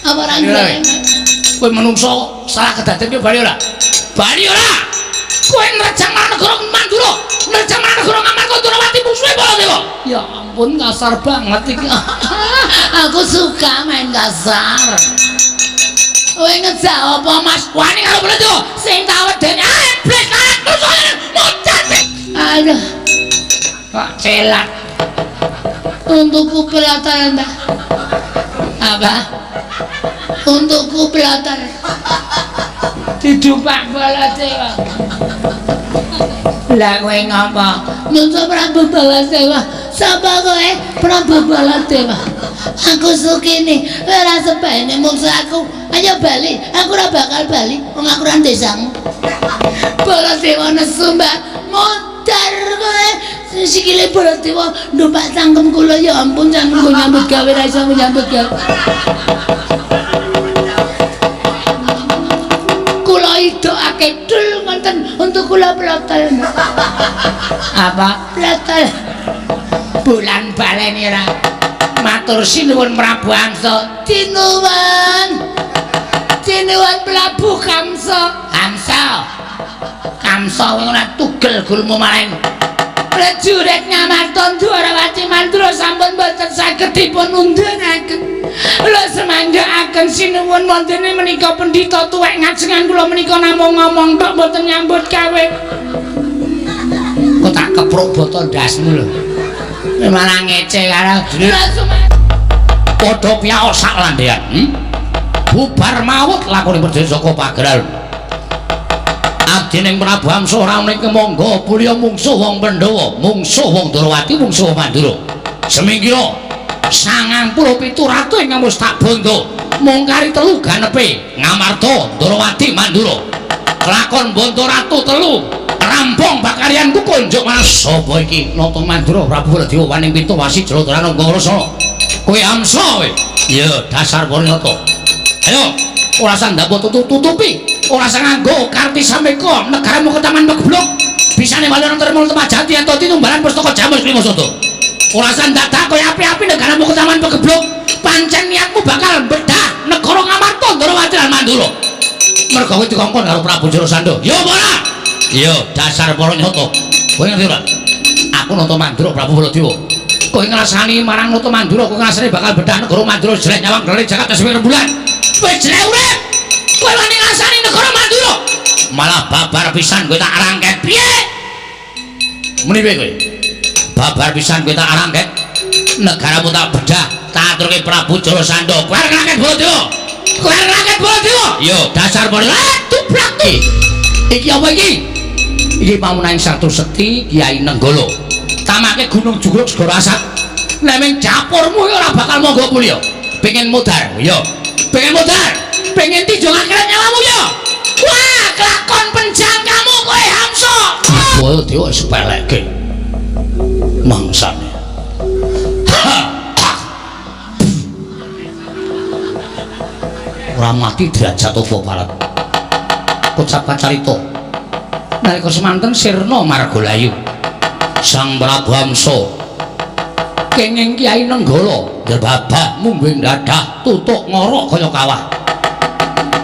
Apa ora ngreng? Kowe menungso salah kedaden yo bali ora? Bali ora? Kowe nrejang marang negara Mandura, nrejang marang negara Ngamarta Ndrawati musuhe Baladewa. Ya ampun kasar banget iki. Aku suka main kasar. Kowe ngejak apa Mas? Wani karo Baladewa sing tak wedeni iblis larat musuhe mucat. Aduh. Kok celat. Untukku pelotor, Mbak. Apa? Untukku pelotor. Didupak Baladewa. Lah kowe ngapa? Nyusul Prabu Baladewa. Sapa kowe? Prabu Baladewa. Aku Sukini, ora sebaene mungsu aku. Ayo bali, aku ora bakal bali wong aku ora desamu. Baladewa nesu, Mbak. Modar kowe. Sikile Baladewa ndupak cangkem kula, ya ampun cangkemku nyambut gawe ra iso nyambut gawe. Kula idokake dul ngoten untuk kula plotol. Apa? Plotol. Bulan baleni ora. Matur sinuwun Prabu Hamsa. Tinuwun. Tinuwun Prabu Kamsa. Hamsa. Kamsa kowe ora tugel gulmu maring. Prajurit Ngamarta Ndwarawati Mandura sampun boten saged dipun undhanaken. Lha semanggaaken sinuwun wontene menika pendhita tuwek ngajengan kula menika namung ngomong tok boten nyambut gawe. Kok tak kepruk botol ndasmu lho. Malah ngece karo padha piyaos sak landhean. Bubar mawut lakone perjaya saka Pageral. Abdi ning Prabu Hamsa ora ning kemangga pulya mungsuh wong Pandhawa, mungsuh wong Ndrawati, mungsuh Mandura. Semingkira 97 ratu ingkang wis tak bondo, mung kari telu ganepe Ngamarta, Ndrawati, Mandura. Kelakon bondo ratu telu, rampung bakaryanku konjuk marang sapa iki? Nata Mandura Prabu Baladewa waning pitu wasi jlotran Angga. Kowe Hamsa kowe. Ya dasar Paranyata. Ayo, ora sandha tutupi. Ora usah nganggo karti sameka negaramu ketaman pegeblok bisane wali nang termul temajati ento tinumbalan pustaka jamus klima soto. Ora usah dadak kaya api-api negaramu ketaman pegeblok pancen niatmu bakal bedah negara Ngamarta Ndrawati lan Mandura. Merga kowe dikongkon karo Prabu Jarasandha. Ya apa ora? Ya dasar Paranyata. Kowe ngerti ora? Aku nata Mandura Prabu Baladewa. Kowe ngrasani marang nata Mandura, kowe ngrasani bakal bedah negara Mandura jelek nyawang gele jagat wis rembulan. Kowe jelek urip. Kowe wani ngrasani negara Mandura malah babar pisan kowe tak rangket. Piye muni piye kowe? Babar pisan kowe tak rangket, negaramu tak bedah, tak aturke Prabu Jarasandha. Kowe arep ngrangket Baladewa, kowe arep ngrangket Baladewa. Yo dasar Baladewa tublak. Iki apa iki? Iki pamunaing Sartu Sekti Kyai Nenggala. Tamake Gunung Jugruk Segara Asat. Nek ming dapurmu ora bakal monggo kulya. Pengen modar, yo. Pengen modar. Pengen tinjung akhirat nyawamu ya. Wah, kelakon penjangkamu kowe Hamsa. Baladewa sepelekke mangsane. Ora mati derajat apa parat. Kocap kacarita. Nalika semanten sirna margalayu. Sang Prabu Hamsa kenging Kyai Nenggala njebabak mungguing dadah tutuk ngorok kaya kawah.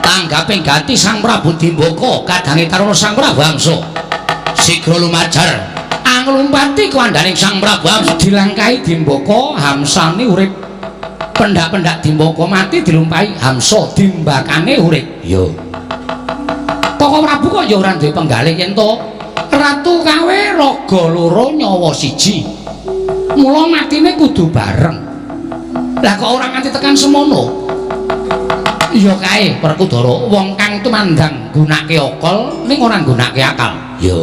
Tanggaping ganti Sang Prabu Dimbaka kadange taruna Sang Prabu Hamsa. Sigra lumajar anglumpati kuwandaning Sang Prabu Hamsa dilangkahi Dimbaka, Hamsane urip. Pendak-pendak Dimbaka mati dilumpahi Hamsa, dimbakane urip. Ya. Koko Prabu kok ya ora duwe penggalih yen to ratu kawe raga loro nyawa siji. Mula matine kudu bareng. Lah kok ora nganti tekan semono? Ya kae Werkudara, wong kang tumandang nggunakake akal ning ora nggunakake akal. Ya.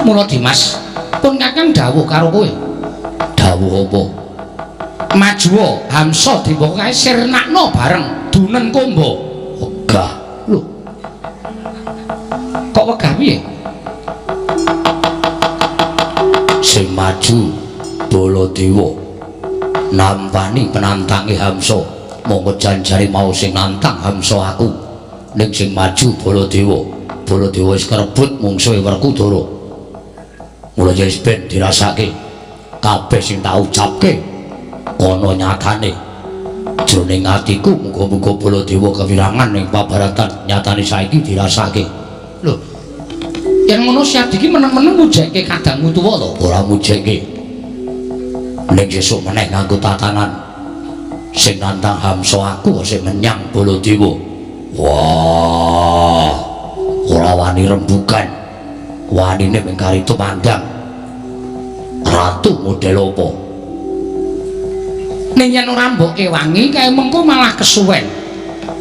Mula Dimas, pun Kakang dawuh karo kowe. Dawuh apa? Majuwa Hamsa Dimbaka kae sirnakno bareng dunen kombo. Wegah. Lho. Kok wegah piye? Sing maju Baladewa nampani penantange Hamsa. Monggo janjare mau sing nantang Hamsa aku. Ning sing maju Baladewa. Baladewa wis krebut mungsuhe Werkudara. Mula ya wis ben dirasake kabeh sing tak ucapke ana nyatane. Jroning atiku muga-muga Baladewa kewirangan ing pabaratan nyatane saiki dirasake. Lho. Yen ngono Siadi iki meneng-meneng mujekke kadangmu tuwa to? Ora mujekke. Ning sesuk meneh nganggo tatanan sing nantang Hamsa aku sing menyang Baladewa. Wah, ora wani rembugan. Wanine mung kari tumandang. Ratu model apa? Ning yen ora mbok kewangi kae mengko malah kesuwen.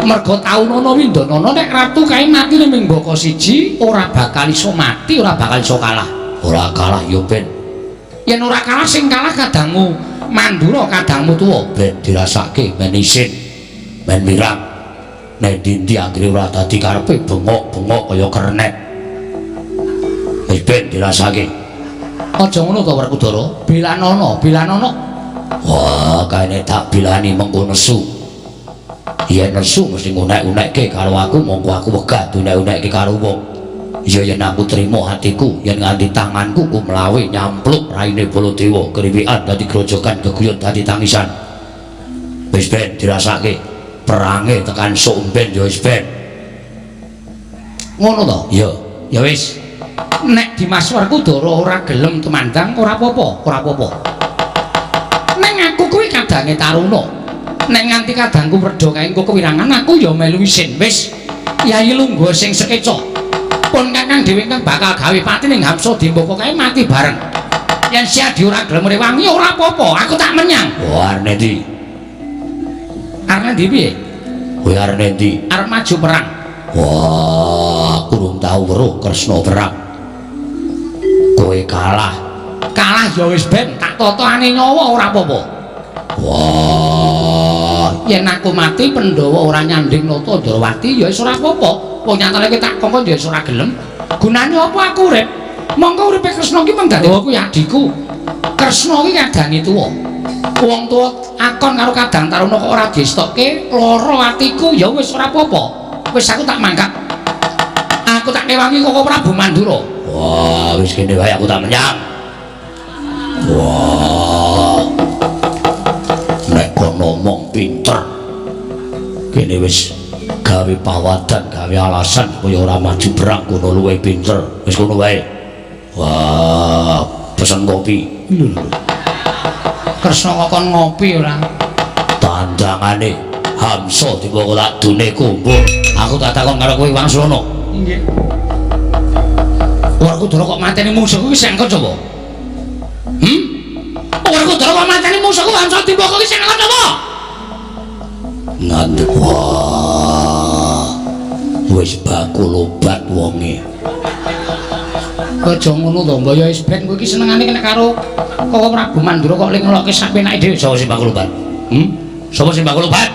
Merga taunana windanana nek ratu kae matine ming mbaka siji ora bakal iso mati, ora bakal iso kalah. Ora kalah ya ben. Yen ora kalah sing kalah kadangmu Mandura, kadangmu tuwa. Ben dirasake men isin, men wirang. Nek ndi-ndi anggere ora dadi karepe bengok-bengok kaya kernet. Wis ben dirasake. Aja ngono to Werkudara, bilanono, bilanono. Wah, kaene tak bilani mengko nesu. Yen nesu mesti ngunek-unekke karo aku, mongko aku wegah diunek-unekke karo wong. Ya yen aku trimo atiku, yen nganti tanganku ku mlawe nyampluk raine Baladewa, kriwikan dadi grojogan, geguyon dadi tangisan. Wis ben dirasake. Perange tekan sok ben ya wis ben. Ngono to? Iya. Ya wis. Nek Dimas Werkudara ora gelem tumandang ora apa-apa, ora apa-apa. Ning aku kuwi kadange Taruna. Nek nganti kadangku werda kae engko kewirangan aku ya melu isin. Wis, Yayi lungguh sing sekeca. Pun kakang dhewe kang bakal gawe pati ning Hamsa Dimbaka kae mati bareng. Yen Siadi ora gelem rewangi ora apa-apa, aku tak menyang. Wah, arep ndi? Arep ndi piye? Kowe arep ndi? Arep maju perang. Wah, aku urung tau weruh Kresna perang. Kowe kalah. Kalah ya wis ben, tak totone nyawa ora apa-apa. Wah, yen aku mati Pandhawa ora nyanding Nata Ndrawati ya wis ora apa-apa. Wong nyatane kowe tak kongkon ya wis ora gelem. Gunane apa aku urip? Mongko uripe Kresna ki mung dadi kuwi adhiku. Kresna ki kadange tuwa. Wong tuwa akon karo kadang Taruna kok ora diestokke, lara atiku ya wis ora apa-apa. Wis aku tak mangkat. Aku tak kewangi kok Prabu Mandura. Wah, wis kene wae aku tak menyang. Wah. Nek kono ngomong pinter. Kene wis gawe pawadan, gawe alasan supaya ora maju perang kono luwih pinter. Wis kono wae. Wah, pesen kopi. Lho. Kresna kok kon ngopi ora? Tandangane Hamsa dibawa tak dune kumbung. Aku tak takon karo kowe Wangsulana. Nggih. Werkudara kok mateni mungsuhku ki sing sapa? Hmm? Werkudara kok mateni mungsuhku Hamsa Dimbaka ki sing sapa? Ngandhek. Wah. Wis bakul obat wonge. Aja ngono to, mbok ya wis ben kowe iki senengane kena karo Koko Prabu Mandura kok ling ngelokke sak penake dhewe. Sapa sing bakul obat? Hmm? Sapa sing bakul obat?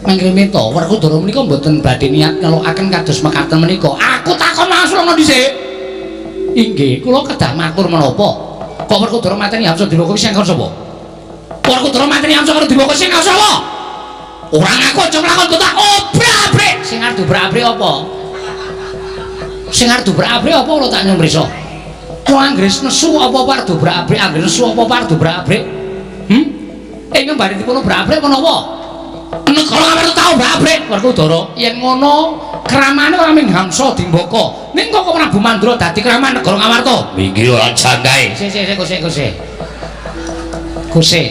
Mangkene to, Werkudara menika mboten badhe niat ngelokaken kados mekaten menika. Aku takon Wangsulana dhisik. Inggih, kula kedah matur menapa? Kok Werkudara mateni Hamsa Dimbaka ki sing sapa? Werkudara mateni Hamsa karo Dimbaka sing sapa? Ora ngaku aja nglakon tak obrak-abrik. Sing arep dobrak-abrik apa? Sing arep dobrak-abrik apa kula tak nyumrisa? Wong anggere nesu apa-apa arep dobrak-abrik, anggere nesu apa-apa arep dobrak-abrik. Hmm? Ing mbare dipun obrak-abrik menapa? Negara Ngamarta tau obrak-abrik Werkudara. Yen ngono kramane ora mung Hamsa Dimbaka. Ning kok Prabu Mandura dadi kraman negara Ngamarta? Minggir ora janggae. Sik sik sik kose kose. Kose.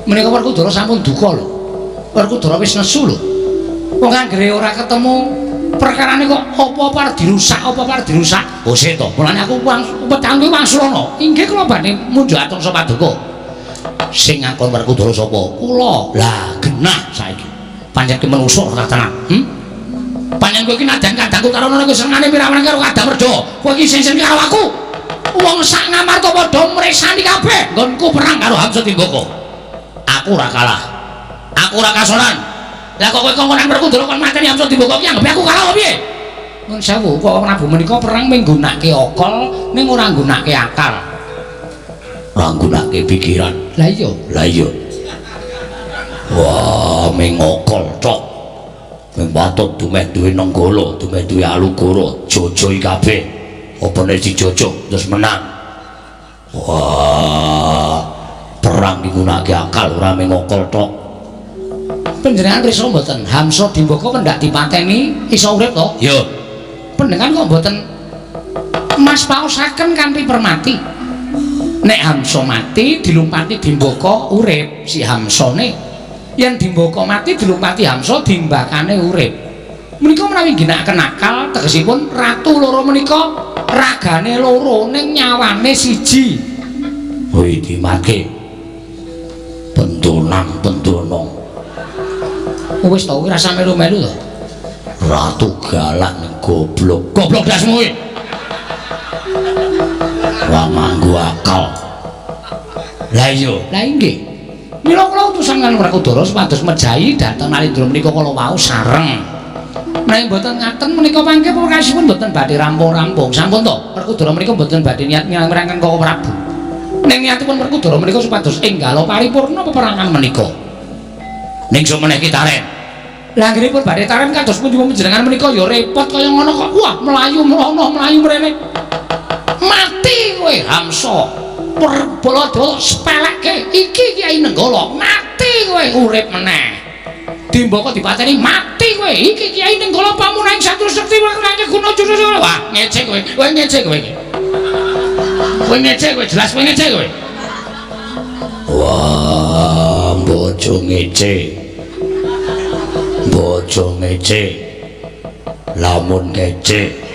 Menika Werkudara sampun duka lho. Werkudara wis nesu lho. Wong anggere ora ketemu perkarane kok apa-apa arep dirusak, apa-apa arep dirusak. Kose to. Mulane aku wetang kuwi Wangsulana. Inggih kula badhe mundhak atungsa paduka. Sing ngakon Werkudara sapa? Kula. Lah genah saiki. Pancen ki menungso ora tenan. Hmm? Pancen kowe iki nadan kadangku Taruna kowe senengane pira-pira karo kadang Werda. Kowe iki sing-sing karo aku. Wong sak Ngamarta padha mresani kabeh nggonku perang karo Hamsa Dimbaka. Aku ora kalah. Aku ora kasoran. Lah kok kowe kongkonan Werkudara kon mateni Hamsa Dimbaka ki anggep aku kalah apa piye? Nuwun sewu, kok Prabu menika perang mung nggunakake akal ning ora nggunakake akal. Ora nggunakake pikiran. Lah iya. Lah iya. Wah, mung akal tok. Mung patut dumeh duwe Nenggala, dumeh duwe Alugoro, jojoi kabeh. Apa nek dijojo terus menang. Wah, perang digunakake akal ora mung ngokol tok. Panjenengan pirsa mboten Hamsa Dimbaka kendak dipateni iso urip to? Iya. Panjenengan kok mboten Mas paosaken kanthi permati. Nek Hamsa mati dilumpati Dimbaka urip si Hamsane. Yen Dimbaka mati dilumpati Hamsa dimbakane urip. Menika menawi ngginakaken akal tegesipun ratu loro menika ragane loro ning nyawane siji. Kuwi dimake. Pendonang pendono. Wis to kuwi rasa melu-melu to. Ratu galak ning goblok. Goblok dasmu kuwi. Ora nganggo akal. Lah iya, lah inggih. Mila kula utusan kaliyan Werkudara supados mejahi dhateng Nalindra menika kala wau sareng. Menawi mboten ngaten menika mangke pungkasipun mboten badhe rampung-rampung. Sampun to, Werkudara menika mboten badhe niat mirang-mirangaken Koko Prabu. Ning niatipun Werkudara menika supados enggala paripurna peperangan menika. Ning sumeneh ki taren. Lah anggenipun badhe taren kados pundi panjenengan menika ya repot kaya ngono kok. Wah, mlayu mrono, mlayu mrene. Mati kowe Hamsa. Bala-bala sepelekke iki Kyai Nenggala. Mati kowe urip meneh. Dimbaka dipateni mati kowe. Iki Kyai Nenggala pamunahing satru sekti wakrane guna jurus. Wah, ngece kowe. Kowe ngece kowe iki. Kowe ngece kowe, jelas kowe ngece kowe. Wah, bojo ngece. Bojo ngece. Lamun ngece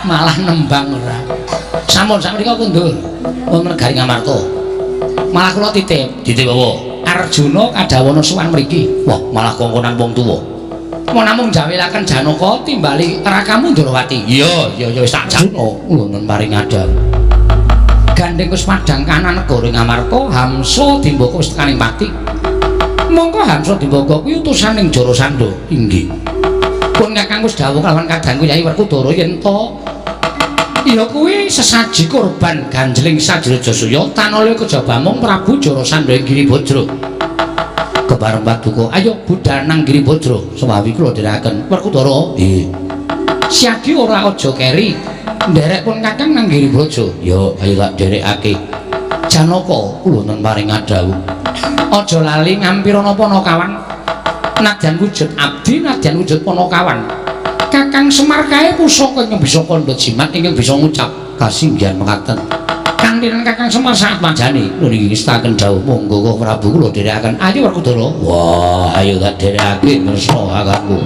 malah nembang ora. Sampun sakmenika kundur wonten negari Ngamarta. Malah kula titip. Titip apa? Arjuna kadhawana sowan mriki. Wah, malah kongkonan wong tuwa. Mun namung jawilaken Janaka timbali rakamu Ndrawati. Iya, iya ya wis tak Juna wonten paring adhawuh. Gandeng wis padhang kanan negara Ngamarta, Hamsa Dimbaka wis tekaning pati. Mongko Hamsa Dimbaka kuwi utusaning Jarasandha. Inggih. Pun Kakang wis dawuh kalawan kadangku Yai Werkudara yen to ya kuwi sesaji korban ganjeling Sajrajasuya tanalya kejaba mung Prabu Jarasandha ing Giribajra. Kebareng paduka, ayo budhal nang Giribajra. Sewawi kula dherekaken Werkudara. Nggih. Siadi ora aja keri. Nderek pun Kakang nang Giribajra. Ya, ayo tak dherekake. Janaka kula wonten paring adhawuh. Aja lali ngampirana Panakawan. Nadyan wujud abdi, nadyan wujud Panakawan. Kakang Semar kae pusaka ingkang bisa kandha jimat ingkang bisa ngucap kasinggihan mekaten. Kanthi Kakang Semar saat majane lho niki ngestaken dawuh monggo Koko Prabu kula dherekaken. Ayo Werkudara. Wah, ayo tak dherekake ngersa kakangku.